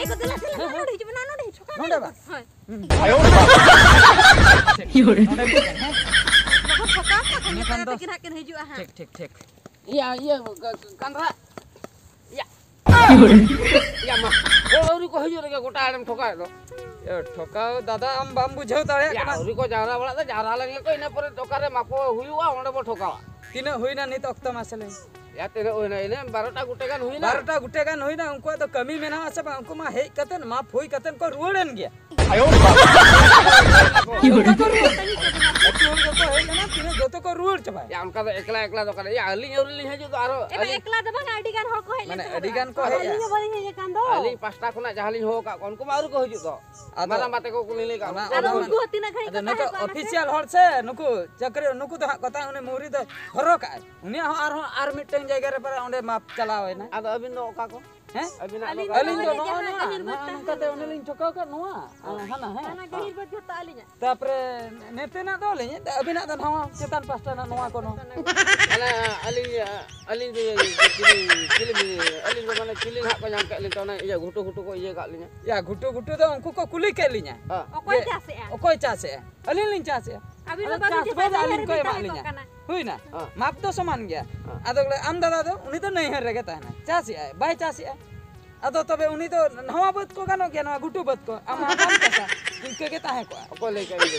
ᱫᱮᱞᱟ, ᱫᱮᱞᱟ, ᱱᱚᱰᱮ ᱦᱤᱡᱩᱜ ᱢᱮ, ᱱᱚᱰᱮ ᱦᱤᱡᱩᱜ ᱢᱮ᱾ ᱱᱚᱰᱮ ᱵᱟ? ᱦᱳᱭ᱾ ᱦᱩᱸ᱾ ᱱᱚᱰᱮ ᱢᱤᱫᱴᱮᱱ, ᱦᱮᱸ? ᱵᱟᱠᱚ ᱴᱷᱚᱠᱟᱣ ᱠᱚᱣᱟ, ᱠᱷᱟᱹᱞᱤ ᱤᱱᱟᱹ ᱠᱷᱟᱱ ᱛᱟᱭᱚᱢ ᱫᱚ ᱛᱮᱠᱤᱱ ᱦᱟᱸᱜ ᱠᱤᱱ ᱦᱤᱡᱩᱜᱼᱟ ᱦᱟᱸᱜ᱾ ᱴᱷᱤᱠ, ᱴᱷᱤᱠ, ᱴᱷᱤᱠ᱾ ᱤᱭᱟᱹ, ᱤᱭᱟᱹ, ᱠᱟ-, ᱠᱟ-, ᱠᱟᱱᱨᱟ᱾ ᱤᱭᱟᱹ᱾ ᱤᱭᱟᱹ ᱢᱟ᱾ ᱦᱳᱭ, ᱟᱹᱣᱨᱤ ᱠᱚ ᱦᱤᱡᱩᱜ ᱨᱮᱜᱮ ᱜᱚᱴᱟ ᱟᱲᱮᱢ ᱴᱷᱚᱠᱟᱣᱮᱫ ᱫᱚ᱾ ᱮ, ᱴᱷᱚᱠᱟᱣ ᱫᱟᱫᱟ, ᱟᱢ ᱵᱟᱢ ᱵᱩᱡᱷᱟᱹᱣ ᱫᱟᱲᱮᱭᱟᱜ ᱭᱟ, ᱠᱟᱱᱟ᱾ ᱟᱹᱣᱨᱤ ᱠᱚ ᱡᱟᱣᱨᱟ ᱵᱟᱲᱟᱜ ᱫᱚ, ᱡᱟᱣᱨᱟ ᱞᱮᱱ ᱜᱮᱠᱚ, ᱤᱱᱟᱹ ᱯᱚᱨᱮ ᱚᱠᱟᱨᱮ ᱢᱟᱯᱚ ᱦᱩᱭᱩᱜᱼᱟ, ᱚᱸᱰᱮ ᱵᱚ ᱴᱷᱚᱠᱟᱣᱟ᱾ ᱛᱤᱱᱟᱹᱜ ᱦᱩᱭᱱᱟ ᱱᱤᱛ ᱚᱠᱛᱚ, ᱢᱟᱥᱮ ᱞᱟᱹᱭ ᱢᱮ? ᱭᱟ, ᱛᱤᱱᱟᱹᱜ ᱦᱩᱭᱱᱟ? ᱤᱱᱟᱹ ᱵᱟᱨᱚᱴᱟ ᱜᱩᱴᱮ ᱜᱟᱱ ᱦᱩᱭᱱᱟ᱾ ᱵᱟᱨᱚᱴᱟ ᱜᱩᱴᱮ ᱜᱟᱱ ᱦᱩᱭᱱᱟ, ᱩᱱᱠᱩᱣᱟᱜ ᱫᱚ ᱠᱟᱹᱢᱤ ᱢᱮᱱᱟᱜᱼᱟ ᱥᱮ ᱵᱟᱝ? ᱩᱱᱠᱩ ᱢᱟ ᱦᱮᱡ ᱠᱟᱛᱮ ᱢᱟᱯ ᱦᱩᱭ ᱠᱟᱛᱮ ᱠᱚ ᱨᱩᱣᱟᱹᱲᱮᱱ ᱜᱮᱭᱟ᱾ ᱟᱭᱳ ᱵᱟᱵᱟ᱾ ᱱᱚᱝᱠᱟ ᱠᱚ ᱨᱩᱣᱟᱹᱲ᱾ ᱟᱹᱛᱩ ᱦᱚᱲ ᱠᱚᱠᱚ ᱦᱮᱡ ᱞᱮᱱᱟ, ᱛᱤᱱᱟᱹᱜ ᱡᱚᱛᱚ ᱠᱚ ᱨᱩᱣᱟᱹᱲ ᱪᱟᱵᱟᱭᱟ᱾ ᱭᱟ, ᱚᱱᱠᱟ ᱫᱚ ᱮᱠᱞᱟ ᱮᱠᱞᱟ ᱫᱚ ᱚᱠᱟᱨᱮ? ᱭᱟ, ᱟᱹᱞᱤᱧ ᱟᱹᱣᱨᱤ ᱞᱤᱧ ᱦᱤᱡᱩᱜ ᱫᱚ ᱟᱨᱚ ᱮᱱᱟ ᱟᱹᱞᱤᱧ ᱮᱠᱞᱟ ᱫᱚ ᱵᱟᱝ, ᱟᱹᱰᱤ ᱜᱟᱱ ᱦᱚᱲ ᱠᱚ ᱦᱮᱡ ᱢᱟᱱᱮ ᱞᱮᱱ ᱟᱹᱰᱤ ᱛᱟᱵᱚᱱᱟ᱾ ᱜᱟᱱ ᱠᱚ ᱟᱨ ᱦᱮᱡ ᱟᱹᱞᱤᱧ ᱮᱱᱟ᱾ ᱦᱚᱸ ᱵᱟᱹᱞᱤᱧ ᱦᱮᱡ ᱟᱠᱟᱱ ᱫᱚ᱾ ᱟᱹᱞᱤᱧ ᱯᱟᱥᱴᱟ ᱠᱷᱚᱱᱟᱜ ᱡᱟᱦᱟᱸ ᱞᱤᱧ ᱦᱚᱦᱚ ᱟᱠᱟᱫ ᱠᱚᱣᱟ, ᱩᱱᱠᱩ ᱢᱟ ᱟᱹᱣᱨᱤ ᱠᱚ ᱦᱤᱡᱩᱜ ᱫᱚ᱾ ᱟᱫᱚ ᱢᱟᱨᱟᱝᱵᱟ ᱛᱟᱠᱚ ᱠᱚ ᱞᱤᱧ ᱞᱟᱹᱭ ᱟᱠᱟᱫ ᱚᱱᱟ, ᱠᱚᱣᱟ᱾ ᱟᱫᱚ ᱚᱱᱟ ᱩᱱᱠᱩ ᱢᱟ ᱦᱚᱸ ᱛᱤᱱᱟᱹᱜ ᱜᱷᱟᱹᱲᱤᱡ ᱟᱫᱚ ᱠᱚ ᱱᱤᱛᱚᱜ ᱛᱟᱦᱮᱸ ᱠᱚᱜᱼᱟ ᱱᱟᱥᱮ? ᱚᱯᱷᱤᱥᱤᱭᱟᱞ ᱦᱚᱲ ᱥᱮ ᱱᱩᱠᱩ ᱪᱟᱹᱠᱨᱤ, ᱱᱩᱠᱩ ᱫᱚ ᱦᱟᱸᱜ ᱠᱚ ᱛᱟᱦᱮᱸ, ᱩᱱᱤ ᱢᱩᱨᱤ ᱫᱚᱭ ᱦᱚᱨᱦᱚ ᱠᱟᱜᱼᱟᱭ᱾ ᱩᱱᱤᱭᱟᱜ ᱦᱚᱸ ᱟᱨᱦᱚᱸ ᱟᱨ ᱢᱤᱫᱴᱟᱝ ᱡᱟᱭᱜᱟ ᱨᱮ ᱯᱟᱞᱮ ᱚᱸᱰᱮ ᱢᱟᱯ ᱪᱟᱞᱟᱣ ᱮᱱᱟ᱾ ᱟᱫᱚ ᱟᱹᱵᱤᱱ ᱫᱚ ᱚᱠᱟ ᱠᱚ? ᱦᱮᱸ? ᱟᱹᱵᱤᱱᱟᱜ ᱫᱚ ᱟᱹᱞᱤᱧ ᱚᱠᱟ ᱫᱚ ᱠᱚ? ᱱᱚᱜᱼᱚ ᱡᱟᱦᱟᱸ ᱱᱚᱣᱟ, ᱜᱟᱹᱦᱤᱨ ᱵᱟᱹᱫᱽ ᱱᱚᱜᱼᱚ ᱛᱟᱦᱮᱸ ᱱᱚᱝᱠᱟ ᱛᱮ ᱠᱟᱱᱟ᱾ ᱩᱱᱤ ᱞᱤᱧ ᱴᱷᱚᱠᱟᱣ ᱠᱟᱜ ᱱᱚᱣᱟ, ᱟᱨ ᱦᱟᱱᱟ, ᱦᱮᱸ? ᱦᱟᱱᱟ ᱜᱟᱹᱦᱤᱨ ᱵᱟᱹᱫᱽ ᱡᱷᱚᱛᱚ ᱟᱹᱞᱤᱧᱟᱜ᱾ ᱛᱟᱯᱚᱨᱮ ᱱᱮᱛᱮᱱᱟᱜ ᱫᱚ ᱟᱹᱞᱤᱧ, ᱟᱹᱵᱤᱱᱟᱜ ᱫᱚ ᱱᱟᱣᱟ ᱪᱮᱛᱟᱱ ᱯᱟᱥᱴᱟ ᱨᱮᱱᱟᱜ ᱱᱚᱣᱟ ᱠᱚ ᱱᱚᱣᱟ᱾ ᱢᱟᱱᱮ ᱟᱹᱞᱤᱧ, ᱟᱹᱞᱤᱧ ᱫᱚ ᱪᱤᱞᱤ, ᱪᱤᱞᱤ, ᱟᱹᱞᱤᱧ ᱫᱚ ᱢᱟᱱᱮ ᱪᱤᱞᱤ ᱱᱟᱦᱟᱜ ᱠᱚ ᱧᱟᱢ ᱠᱮᱫ ᱞᱤᱧ ᱛᱮ ᱚᱱᱟ ᱤᱭᱟᱹ ᱜᱷᱩᱴᱩ ᱜᱷᱩᱴᱩ ᱠᱚ ᱤᱭᱟᱹ ᱠᱟᱜ ᱞᱤᱧᱟ᱾ ᱭᱟ, ᱜᱷᱩᱴᱩ ᱜᱷᱩᱴᱩ ᱫᱚ ᱩᱱᱠᱩ ᱠᱚ ᱠᱩᱞᱤ ᱠᱮᱫ ᱞᱤᱧᱟ᱾ ᱦᱮᱸ᱾ ᱚᱠᱚᱭ ᱡᱮ, ᱪᱟᱥᱮᱜᱼᱟ? ᱚᱠᱚᱭ ᱪᱟᱥᱮᱜᱼᱟ? ᱟᱹᱞᱤᱧ ᱞᱤᱧ ᱪᱟᱥᱮᱜᱼᱟ᱾ ᱟᱹᱵᱤᱱ ᱟᱫᱚ ᱫᱚ ᱵᱟᱹᱵᱤᱱ ᱪᱟᱥ ᱪᱟᱥᱟ, ᱵᱟᱫ ᱡᱟᱦᱟᱸᱭ ᱟᱹᱞᱤᱧ ᱠᱚ ᱨᱮᱵᱤᱱ ᱮᱢᱟᱜ ᱛᱟᱦᱮᱸ ᱞᱤᱧᱟ᱾ ᱠᱚᱜ ᱠᱟᱱᱟ᱾ ᱦᱩᱭᱱᱟ? ᱦᱮᱸ᱾ ᱢᱟᱯ ᱫᱚ ᱥᱚᱢᱟᱱ ᱜᱮᱭᱟ᱾ ᱦᱮᱸ᱾ ᱟᱫᱚ ᱵᱚᱞᱮ ᱟᱢ ᱫᱟᱫᱟ ᱫᱚ ᱩᱱᱤ ᱫᱚ ᱱᱟᱹᱭᱦᱟᱹᱨ ᱨᱮᱜᱮ ᱛᱟᱦᱮᱱᱟᱭ, ᱪᱟᱥᱮᱜᱼᱟᱭ, ᱵᱟᱭ ᱪᱟᱥᱮᱜᱼᱟ᱾ ᱟᱫᱚ ᱛᱚᱵᱮ ᱩᱱᱤ ᱫᱚ ᱱᱟᱣᱟ ᱵᱟᱹᱫᱽ ᱠᱚ ᱜᱟᱱᱚᱜ ᱜᱮᱭᱟ, ᱱᱚᱣᱟ ᱜᱷᱩᱴᱩ ᱵᱟᱹᱫᱽ ᱠᱚ, ᱟᱢ ᱢᱟ ᱵᱟᱢ ᱪᱟᱥᱟ, ᱤᱱᱠᱟᱹ ᱜᱮ ᱛᱟᱦᱮᱸ ᱠᱚᱜᱼᱟ᱾ ᱚᱠᱚᱭ ᱞᱟᱹᱭ ᱠᱮᱫ ᱩᱱᱤ ᱫᱚ?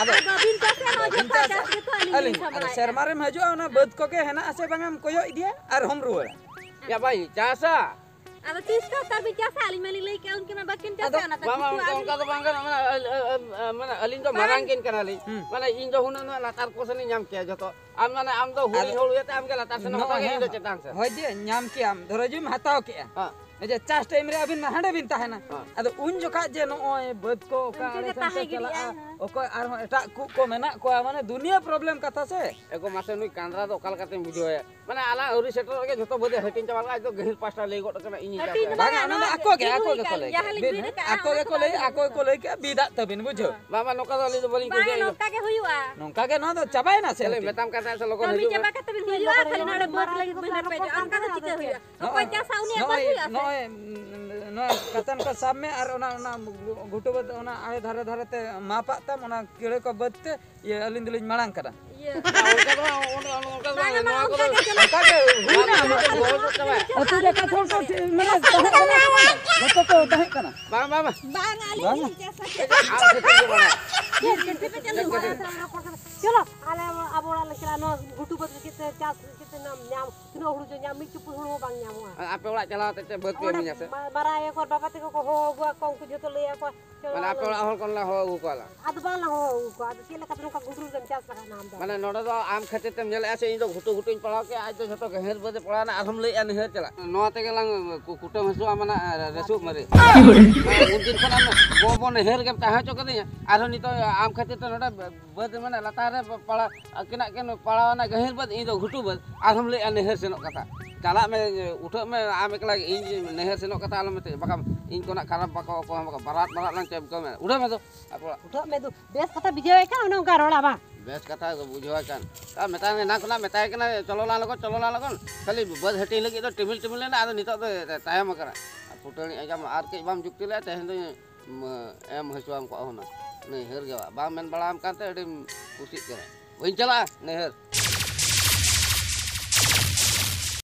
ᱟᱫᱚ ᱵᱟᱹᱵᱤᱱ ᱪᱟᱥᱟ, ᱱᱚᱣᱟ ᱵᱟᱹᱵᱤᱱ ᱡᱚᱛᱚ ᱪᱟᱥᱟ᱾ ᱪᱟᱥ ᱜᱮᱛᱚ ᱟᱹᱞᱤᱧ ᱟᱹᱞᱤᱧ, ᱞᱤᱧ ᱟᱫᱚ ᱥᱟᱢᱵᱲᱟᱭᱟ᱾ ᱥᱮᱨᱢᱟ ᱨᱮᱢ ᱦᱤᱡᱩᱜᱼᱟ, ᱚᱱᱟ ᱵᱟᱹᱫᱽ ᱠᱚᱜᱮ ᱦᱮᱱᱟᱜ ᱟᱥᱮ ᱵᱟᱝ ᱮᱢ ᱠᱚᱭᱚᱜ ᱤᱫᱤᱭᱟ ᱟᱨ ᱦᱚᱢ ᱨᱩᱣᱟᱹᱲᱟ᱾ ᱭᱟ, ᱵᱟᱭ ᱪᱟᱥᱟ᱾ ᱟᱫᱚ ᱛᱤᱥ ᱠᱚᱛᱮ ᱵᱤᱱ ᱪᱟᱥᱟ? ᱟᱹᱞᱤᱧ ᱢᱟᱞᱤᱧ ᱞᱟᱹᱭ ᱠᱮᱫ, ᱩᱱᱠᱤᱱ ᱢᱟ ᱵᱟᱹᱠᱤᱱ ᱪᱟᱥᱟ, ᱟᱫᱚ ᱚᱱᱟᱛᱮ ᱵᱟᱝ, ᱵᱟᱝ, ᱜᱷᱩᱴᱩ ᱚᱱᱠᱟ, ᱟᱹᱞᱤᱧ ᱚᱱᱠᱟ ᱫᱚ ᱵᱟᱝ ᱜᱟᱱᱚᱜᱼᱟ᱾ ᱢᱟᱱᱮ, ᱟᱹᱞ-, ᱟᱹ-, ᱟᱹ-, ᱢᱟᱱᱮ, ᱟᱹᱞᱤᱧ ᱫᱚ ᱵᱟᱝ᱾ ᱢᱟᱨᱟᱝ ᱠᱤᱱ ᱠᱟᱱᱟᱞᱤᱧ᱾ ᱦᱩᱸ᱾ ᱢᱟᱱᱮ, ᱤᱧ ᱫᱚ ᱦᱩᱱᱟᱹᱝ ᱱᱚᱣᱟ ᱞᱟᱛᱟᱨ ᱠᱚ ᱥᱮᱱᱤᱧ ᱧᱟᱢ ᱠᱮᱭᱟ ᱡᱚᱛᱚ᱾ ᱟᱢ, ᱢᱟᱱᱮ, ᱟᱢ ᱫᱚ ᱦᱩᱰᱤᱧ ᱟᱫᱚ ᱦᱚᱲ ᱤᱭᱟᱹᱛᱮ ᱟᱢ ᱜᱮ ᱞᱟᱛᱟᱨ ᱥᱮᱱᱮᱢ ᱱᱚᱜᱼᱚᱭ ᱦᱟᱛᱟᱣ ᱠᱮᱫᱟ, ᱦᱮᱸ, ᱤᱧ ᱫᱚ ᱪᱮᱛᱟᱱ ᱥᱮᱱ᱾ ᱦᱳᱭ ᱡᱮ, ᱧᱟᱢ ᱠᱮᱭᱟᱢ, ᱫᱷᱚᱨᱚ ᱡᱩᱫᱤᱢ ᱦᱟᱛᱟᱣ ᱠᱮᱜᱼᱟ᱾ ᱦᱮᱸ᱾ ᱦᱮᱸ ᱡᱮ, ᱪᱟᱥ ᱴᱟᱭᱤᱢ ᱨᱮ ᱟᱹᱵᱤᱱ ᱢᱟ ᱦᱟᱸᱰᱮ ᱵᱤᱱ ᱛᱟᱦᱮᱱᱟ᱾ ᱦᱮᱸ᱾ ᱟᱫᱚ ᱩᱱ ᱡᱚᱠᱷᱟᱡ ᱡᱮ ᱱᱚᱜᱼᱚᱭ ᱵᱟᱹᱫᱽ ᱠᱚ ᱚᱠᱟ ᱤᱱᱠᱟᱹ ᱟᱲᱮ ᱜᱮ ᱥᱮᱱ ᱛᱮ ᱛᱟᱦᱮᱸ ᱪᱟᱞᱟᱜᱼᱟ, ᱜᱤᱰᱤᱜᱼᱟ, ᱦᱮᱸ᱾ ᱚᱠᱚᱭ ᱟᱨᱦᱚᱸ ᱮᱴᱟᱜ ᱠᱚ, ᱠᱚ ᱢᱮᱱᱟᱜ ᱠᱚᱣᱟ, ᱢᱟᱱᱮ, ᱫᱩᱱᱤᱭᱟᱹ problem ᱠᱟᱛᱷᱟ ᱥᱮ᱾ ᱮᱜᱳ, ᱢᱟᱥᱮ, ᱱᱩᱭ ᱠᱟᱸᱫᱽᱨᱟ ᱫᱚ ᱚᱠᱟ ᱞᱮᱠᱟᱛᱮᱧ ᱵᱩᱡᱷᱟᱹᱣᱟᱭᱟ? ᱢᱟᱱᱮ, ᱟᱞᱟᱝ ᱟᱹᱣᱨᱤ ᱥᱮᱴᱮᱨᱚᱜ ᱨᱮᱜᱮ ᱡᱷᱚᱛᱚ ᱵᱟᱹᱫᱮ ᱦᱟᱹᱴᱤᱧ ᱪᱟᱵᱟ ᱞᱮᱫᱟ, ᱟᱡ ᱫᱚ ᱜᱟᱹᱦᱤᱨ ᱯᱟᱥᱴᱟ ᱞᱟᱹᱭ ᱜᱚᱫ ᱠᱟᱱᱟ, ᱤᱧᱤᱧ ᱦᱟᱹᱴᱤᱧ ᱪᱟᱥᱮᱜᱼᱟ᱾ ᱫᱚ ᱵᱟᱝᱟ, ᱵᱟᱝ, ᱚᱱᱟ ᱫᱚ ᱱᱚᱣᱟ ᱟᱠᱚ ᱜᱮ, ᱟᱠᱚ ᱜᱮᱠᱚ ᱞᱟᱹᱭ ᱡᱟᱦᱟᱸ ᱠᱮᱫᱟ᱾ ᱞᱤᱧ ᱵᱤᱫ, ᱢᱮᱱ ᱟᱠᱟᱫᱼᱟ, ᱟᱠᱚ ᱚᱱᱟ ᱜᱮᱠᱚ ᱠᱚ ᱞᱟᱹᱭ, ᱟᱹᱣᱨᱤ ᱟᱠᱚ ᱜᱮᱠᱚ ᱞᱟᱹᱭ ᱠᱮᱫᱟ, ᱵᱤᱫᱟᱜ ᱛᱟᱹᱵᱤᱱ, ᱵᱩᱡᱷᱟᱹᱣ᱾ ᱦᱮᱸ᱾ ᱵᱟᱝ, ᱵᱟᱝ, ᱱᱚᱝᱠᱟ ᱫᱚ ᱟᱹᱞᱤᱧ ᱫᱚ ᱵᱟᱹᱞᱤᱧ ᱵᱟᱝᱟ, ᱠᱩᱥᱤᱭᱟᱜᱼᱟ᱾ ᱱᱚᱝᱠᱟ ᱜᱮ ᱦᱩᱭᱩᱜᱼᱟ᱾ ᱱᱚᱝᱠᱟ ᱜᱮ, ᱱᱚᱣᱟ ᱫᱚ ᱪᱟᱵᱟᱭᱮᱱᱟ ᱥᱮ ᱠᱟᱹᱢᱤ ᱪᱮᱫ? ᱪᱟᱵᱟ ᱠᱟᱛᱮ ᱵᱤᱱ ᱠᱟᱹᱢᱤ ᱦᱤᱡᱩᱜᱼᱟ, ᱪᱟᱵᱟ ᱠᱷᱟᱹᱞᱤ ᱠᱟᱛᱮ ᱱᱚᱰᱮ ᱵᱟᱹᱫᱽ ᱞᱟᱹᱜᱤᱫ ᱵᱤᱱ ᱨᱮᱯᱮᱡᱚᱜᱼᱟ, ᱚᱱᱠᱟ ᱫᱚ ᱪᱤᱠᱟᱹ ᱦᱩᱭᱩᱜᱼᱟ? ᱚᱠᱚᱭ ᱪᱟᱥᱟ, ᱩᱱᱤᱭᱟᱜ ᱵᱟᱹᱫᱽ ᱱᱚᱜᱼᱚᱭ, ᱦᱩᱭᱩᱜᱼᱟ ᱥᱮ? ᱱᱚᱜᱼᱚᱭ, ᱩᱸ, ᱱᱚᱣᱟ ᱠᱟᱛᱟᱱ ᱠᱚ ᱥᱟᱵ ᱢᱮ ᱟᱨ ᱚᱱᱟ ᱚᱱᱟ ᱜᱷᱩᱴᱩ ᱵᱟᱹᱫᱽ ᱚᱱᱟ ᱟᱲᱮ ᱫᱷᱟᱨᱮ ᱫᱷᱟᱨᱮ ᱛᱮ ᱢᱟᱯᱟᱜ ᱛᱟᱢ, ᱚᱱᱟ ᱠᱤᱲᱟᱹ ᱠᱚ ᱵᱟᱹᱫᱽ ᱛᱮ᱾ ᱤᱭᱟᱹ, ᱟᱹᱞᱤᱧ ᱫᱚᱞᱤᱧ ᱢᱟᱲᱟᱝ ᱠᱟᱱᱟ᱾ ᱤᱭᱟᱹ᱾ ᱚᱱᱠᱟ ᱫᱚ ᱵᱟᱝ, ᱚᱱᱠᱟ ᱫᱚ ᱵᱟᱝ, ᱵᱟᱝᱟ, ᱱᱚᱣᱟ ᱠᱚᱫᱚ ᱚᱱᱠᱟ ᱜᱮ ᱪᱟᱞᱟᱜ ᱠᱟᱱᱟ᱾ ᱚᱱᱠᱟ ᱜᱮ ᱦᱩᱭᱱᱟ᱾ ᱟᱹᱛᱩ ᱡᱟᱠᱟᱛ ᱦᱚᱲ ᱠᱚ ᱴᱷᱤᱠ, ᱢᱟᱱᱮ ᱛᱟᱦᱮᱸ ᱠᱟᱱᱟ, ᱡᱚᱛᱚ ᱠᱚ ᱛᱟᱦᱮᱸ ᱠᱟᱱᱟ᱾ ᱵᱟᱝ, ᱵᱟᱝ, ᱵᱟᱝ᱾ ᱵᱟᱝ, ᱟᱹᱞᱤᱧ ᱵᱟᱝ? ᱞᱤᱧ ᱪᱟᱥ ᱟᱠᱟᱫᱟ᱾ ᱟᱢ ᱠᱷᱟᱹᱛᱤᱨ ᱜᱮ ᱵᱟᱝ᱾ ᱪᱮᱫ ᱠᱷᱟᱹᱛᱤᱨ ᱯᱮ ᱪᱟᱞᱟᱜ ᱠᱟᱱᱟ? ᱪᱚᱞᱚ, ᱟᱞᱮ ᱟᱵᱚ ᱚᱲᱟᱜ ᱞᱮ ᱪᱟᱞᱟᱜᱼᱟ, ᱱᱚᱣᱟ ᱜᱷᱩᱴᱩ ᱵᱟᱹᱫᱽ ᱞᱟᱹᱜᱤᱫ ᱛᱮ ᱪᱟᱥ ᱞᱟᱹᱜᱤᱫ ᱛᱮ ᱧᱟᱢ, ᱛᱤᱱᱟᱹᱜ ᱦᱩᱲᱩ ᱪᱚ ᱧᱟᱢ, ᱢᱤᱫ ᱪᱩᱯᱩᱫ ᱦᱩᱲᱩ ᱦᱚᱸ ᱵᱟᱝ ᱧᱟᱢᱚᱜᱼᱟ᱾ ᱟᱯᱮ ᱚᱲᱟᱜ ᱪᱟᱞᱟᱣ ᱠᱟᱛᱮ ᱪᱮᱫ ᱵᱟᱹᱫᱽ ᱯᱮ ᱚᱸᱰᱮ ᱤᱢᱟᱹᱧᱟ ᱥᱮ? ᱢᱟ-, ᱢᱟᱨᱟᱝ ᱟᱭᱳ ᱠᱚ, ᱵᱟᱵᱟ ᱛᱟᱠᱚ ᱠᱚ ᱦᱚᱦᱚ ᱟᱹᱜᱩᱣᱟ ᱠᱚᱣᱟ, ᱩᱱᱠᱩ ᱡᱷᱚᱛᱚ ᱞᱟᱹᱭ ᱟᱠᱚᱣᱟ, ᱪᱚᱞᱚ ᱢᱟᱱᱮ ᱟᱯᱮ ᱟᱞᱟᱝ ᱚᱲᱟᱜ ᱦᱚᱲ ᱠᱚ ᱞᱮ ᱦᱚᱦᱚ ᱟᱹᱜᱩ ᱠᱚᱣᱟ ᱞᱟᱝ᱾ ᱟᱫᱚ ᱵᱟᱝ ᱞᱟᱝ ᱦᱚᱦᱚ ᱟᱹᱜᱩ ᱠᱚᱣᱟ, ᱟᱫᱚ ᱪᱮᱫ ᱞᱮᱠᱟᱛᱮ ᱱᱚᱝᱠᱟ ᱜᱷᱩᱴᱩ ᱨᱮᱢ ᱪᱟᱥ ᱞᱟᱜᱟᱜᱼᱟ ᱟᱢ ᱫᱚ? ᱢᱟᱱᱮ ᱱᱚᱰᱮ ᱫᱚ ᱟᱢ ᱠᱷᱟᱹᱛᱤᱨ ᱛᱮᱢ ᱧᱮᱞᱮᱫᱼᱟ ᱥᱮ, ᱤᱧ ᱫᱚ ᱜᱷᱩᱴᱩ ᱜᱷᱩᱴᱩᱧ ᱯᱟᱲᱟᱣ ᱠᱮᱫᱼᱟ, ᱟᱡ ᱫᱚ ᱡᱷᱚᱛᱚ ᱜᱟᱹᱦᱤᱨ ᱵᱟᱹᱫᱮ ᱯᱟᱲᱟᱣᱱᱟ, ᱟᱨᱦᱚᱸᱢ ᱞᱟᱹᱭᱮᱫᱼᱟ ᱱᱟᱹᱦᱟᱹᱨ ᱪᱟᱞᱟᱜ᱾ ᱱᱚᱣᱟ ᱛᱮᱜᱮ ᱞᱟᱝ ᱠᱩ-, ᱠᱩᱴᱟᱹᱢ ᱦᱟᱹᱥᱩᱜᱼᱟ, ᱢᱟᱱᱮ, ᱟᱨ ᱨᱟᱹᱥᱩᱜ ᱢᱟᱨᱮ᱾ ᱩᱱ ᱫᱤᱱ ᱠᱷᱚᱱ ᱟᱢ ᱵᱚ ᱵᱚ ᱱᱟᱹᱦᱟᱹᱨ ᱜᱮᱢ ᱛᱟᱦᱮᱸ ᱦᱚᱪᱚ ᱠᱟᱹᱫᱤᱧᱟ, ᱟᱨᱦᱚᱸ ᱱᱤᱛᱚᱜ ᱟᱢ ᱠᱷᱟᱹᱛᱤᱨ ᱛᱮ ᱱᱚᱰᱮ ᱵᱟᱹᱫᱽ ᱢᱟᱱᱮ ᱞᱟᱛᱟᱨ ᱨᱮ ᱯᱟᱲᱟᱣ, ᱟᱹᱠᱤᱱᱟᱜ ᱠᱤᱱ ᱯᱟᱲᱟᱣᱱᱟ ᱜᱟᱹᱦᱤᱨ ᱵᱟᱹᱫᱽ, ᱤᱧ ᱫᱚ ᱜᱷᱩᱴᱩ ᱵᱟᱹᱫᱽ, ᱟᱨᱦᱚᱸᱢ ᱞᱟᱹᱭᱮᱫᱼᱟ ᱱᱟᱹᱦᱟᱹᱨ ᱥᱮᱱᱚᱜ ᱠᱟᱛᱷᱟ᱾ ᱪᱟᱞᱟᱜ ᱢᱮ, ᱩᱴᱷᱟᱹᱜ ᱢᱮ, ᱟᱢ ᱮᱠᱞᱟ ᱜᱮ, ᱤᱧ ᱱᱟᱹᱦᱟᱹᱨ ᱥᱮᱱᱚᱜ ᱠᱟᱛᱷᱟ ᱟᱞᱚᱢ ᱢᱮᱛᱟᱹᱧᱟ, ᱵᱟᱠᱷᱟᱱ ᱤᱧ ᱠᱷᱚᱱᱟᱜ ᱠᱷᱟᱨᱟᱯ ᱵᱟᱠᱚ ᱚᱠᱚᱭ ᱦᱚᱸ ᱵᱟᱠᱚ, ᱵᱟᱨᱟᱛ ᱵᱟᱨᱟᱛ ᱞᱟᱝ ᱪᱮᱫ ᱠᱚ ᱢᱮ, ᱩᱰᱟᱹᱣ ᱢᱮ ᱫᱩ᱾ ᱟᱯᱮ ᱚᱲᱟᱜ᱾ ᱩᱴᱷᱟᱹᱜ ᱢᱮ ᱫᱩ, ᱵᱮᱥ ᱠᱟᱛᱷᱟ ᱵᱩᱡᱷᱟᱹᱣ ᱮ ᱠᱟᱱ, ᱚᱱᱮ ᱚᱱᱠᱟ ᱨᱚᱲᱟ ᱵᱟᱝ? ᱵᱮᱥ ᱠᱟᱛᱷᱟ ᱜᱮ ᱵᱩᱡᱷᱟᱹᱣ ᱮ ᱠᱟᱱ᱾ ᱟᱨ ᱢᱮᱛᱟᱭ ᱢᱮ, ᱮᱱᱟᱝ ᱠᱷᱚᱱᱟᱜ ᱢᱮᱛᱟᱭ ᱠᱟᱱᱟ, "ᱪᱚᱞᱚ ᱞᱟᱝ ᱞᱚᱜᱚᱱ, ᱪᱚᱞᱚ ᱞᱟᱝ ᱞᱚᱜᱚᱱ", ᱠᱷᱟᱹᱞᱤ ᱵᱟᱹᱫᱽ ᱦᱟᱹᱴᱤᱧ ᱞᱟᱹᱜᱤᱫ ᱫᱚ ᱴᱤᱢᱤᱞ ᱴᱤᱢᱤᱞ ᱮᱱᱟ, ᱟᱫᱚ ᱱᱤᱛᱚᱜ ᱫᱚ ᱛᱟᱭᱚᱢ ᱟᱠᱟᱱᱟ᱾ ᱟᱨ ᱯᱷᱩᱴᱟᱹᱱᱤ ᱟᱸᱡᱚᱢ, ᱟᱨ ᱠᱟᱹᱡ ᱵᱟᱢ ᱡᱩᱠᱛᱤ ᱞᱮᱫᱼᱟ, ᱛᱮᱦᱮᱧ ᱫᱚᱧ ᱮᱢ ᱦᱚᱪᱚᱣᱟᱢ ᱠᱚᱜᱼᱟ ᱦᱩᱱᱟᱹᱝ᱾ ᱱᱟᱹᱭᱦᱟᱹᱨ ᱜᱮ ᱵᱟᱝ ᱢᱮᱱ ᱵᱟᱲᱟᱣᱟᱢ ᱠᱟᱱᱛᱮ ᱟᱹᱰᱤᱢ ᱠᱩᱥᱤᱜ ᱠᱟᱱᱟ᱾ ᱵᱟᱹᱧ ᱪᱟᱞᱟᱜᱼᱟ ᱱᱟᱹᱭᱦᱟᱹᱨ᱾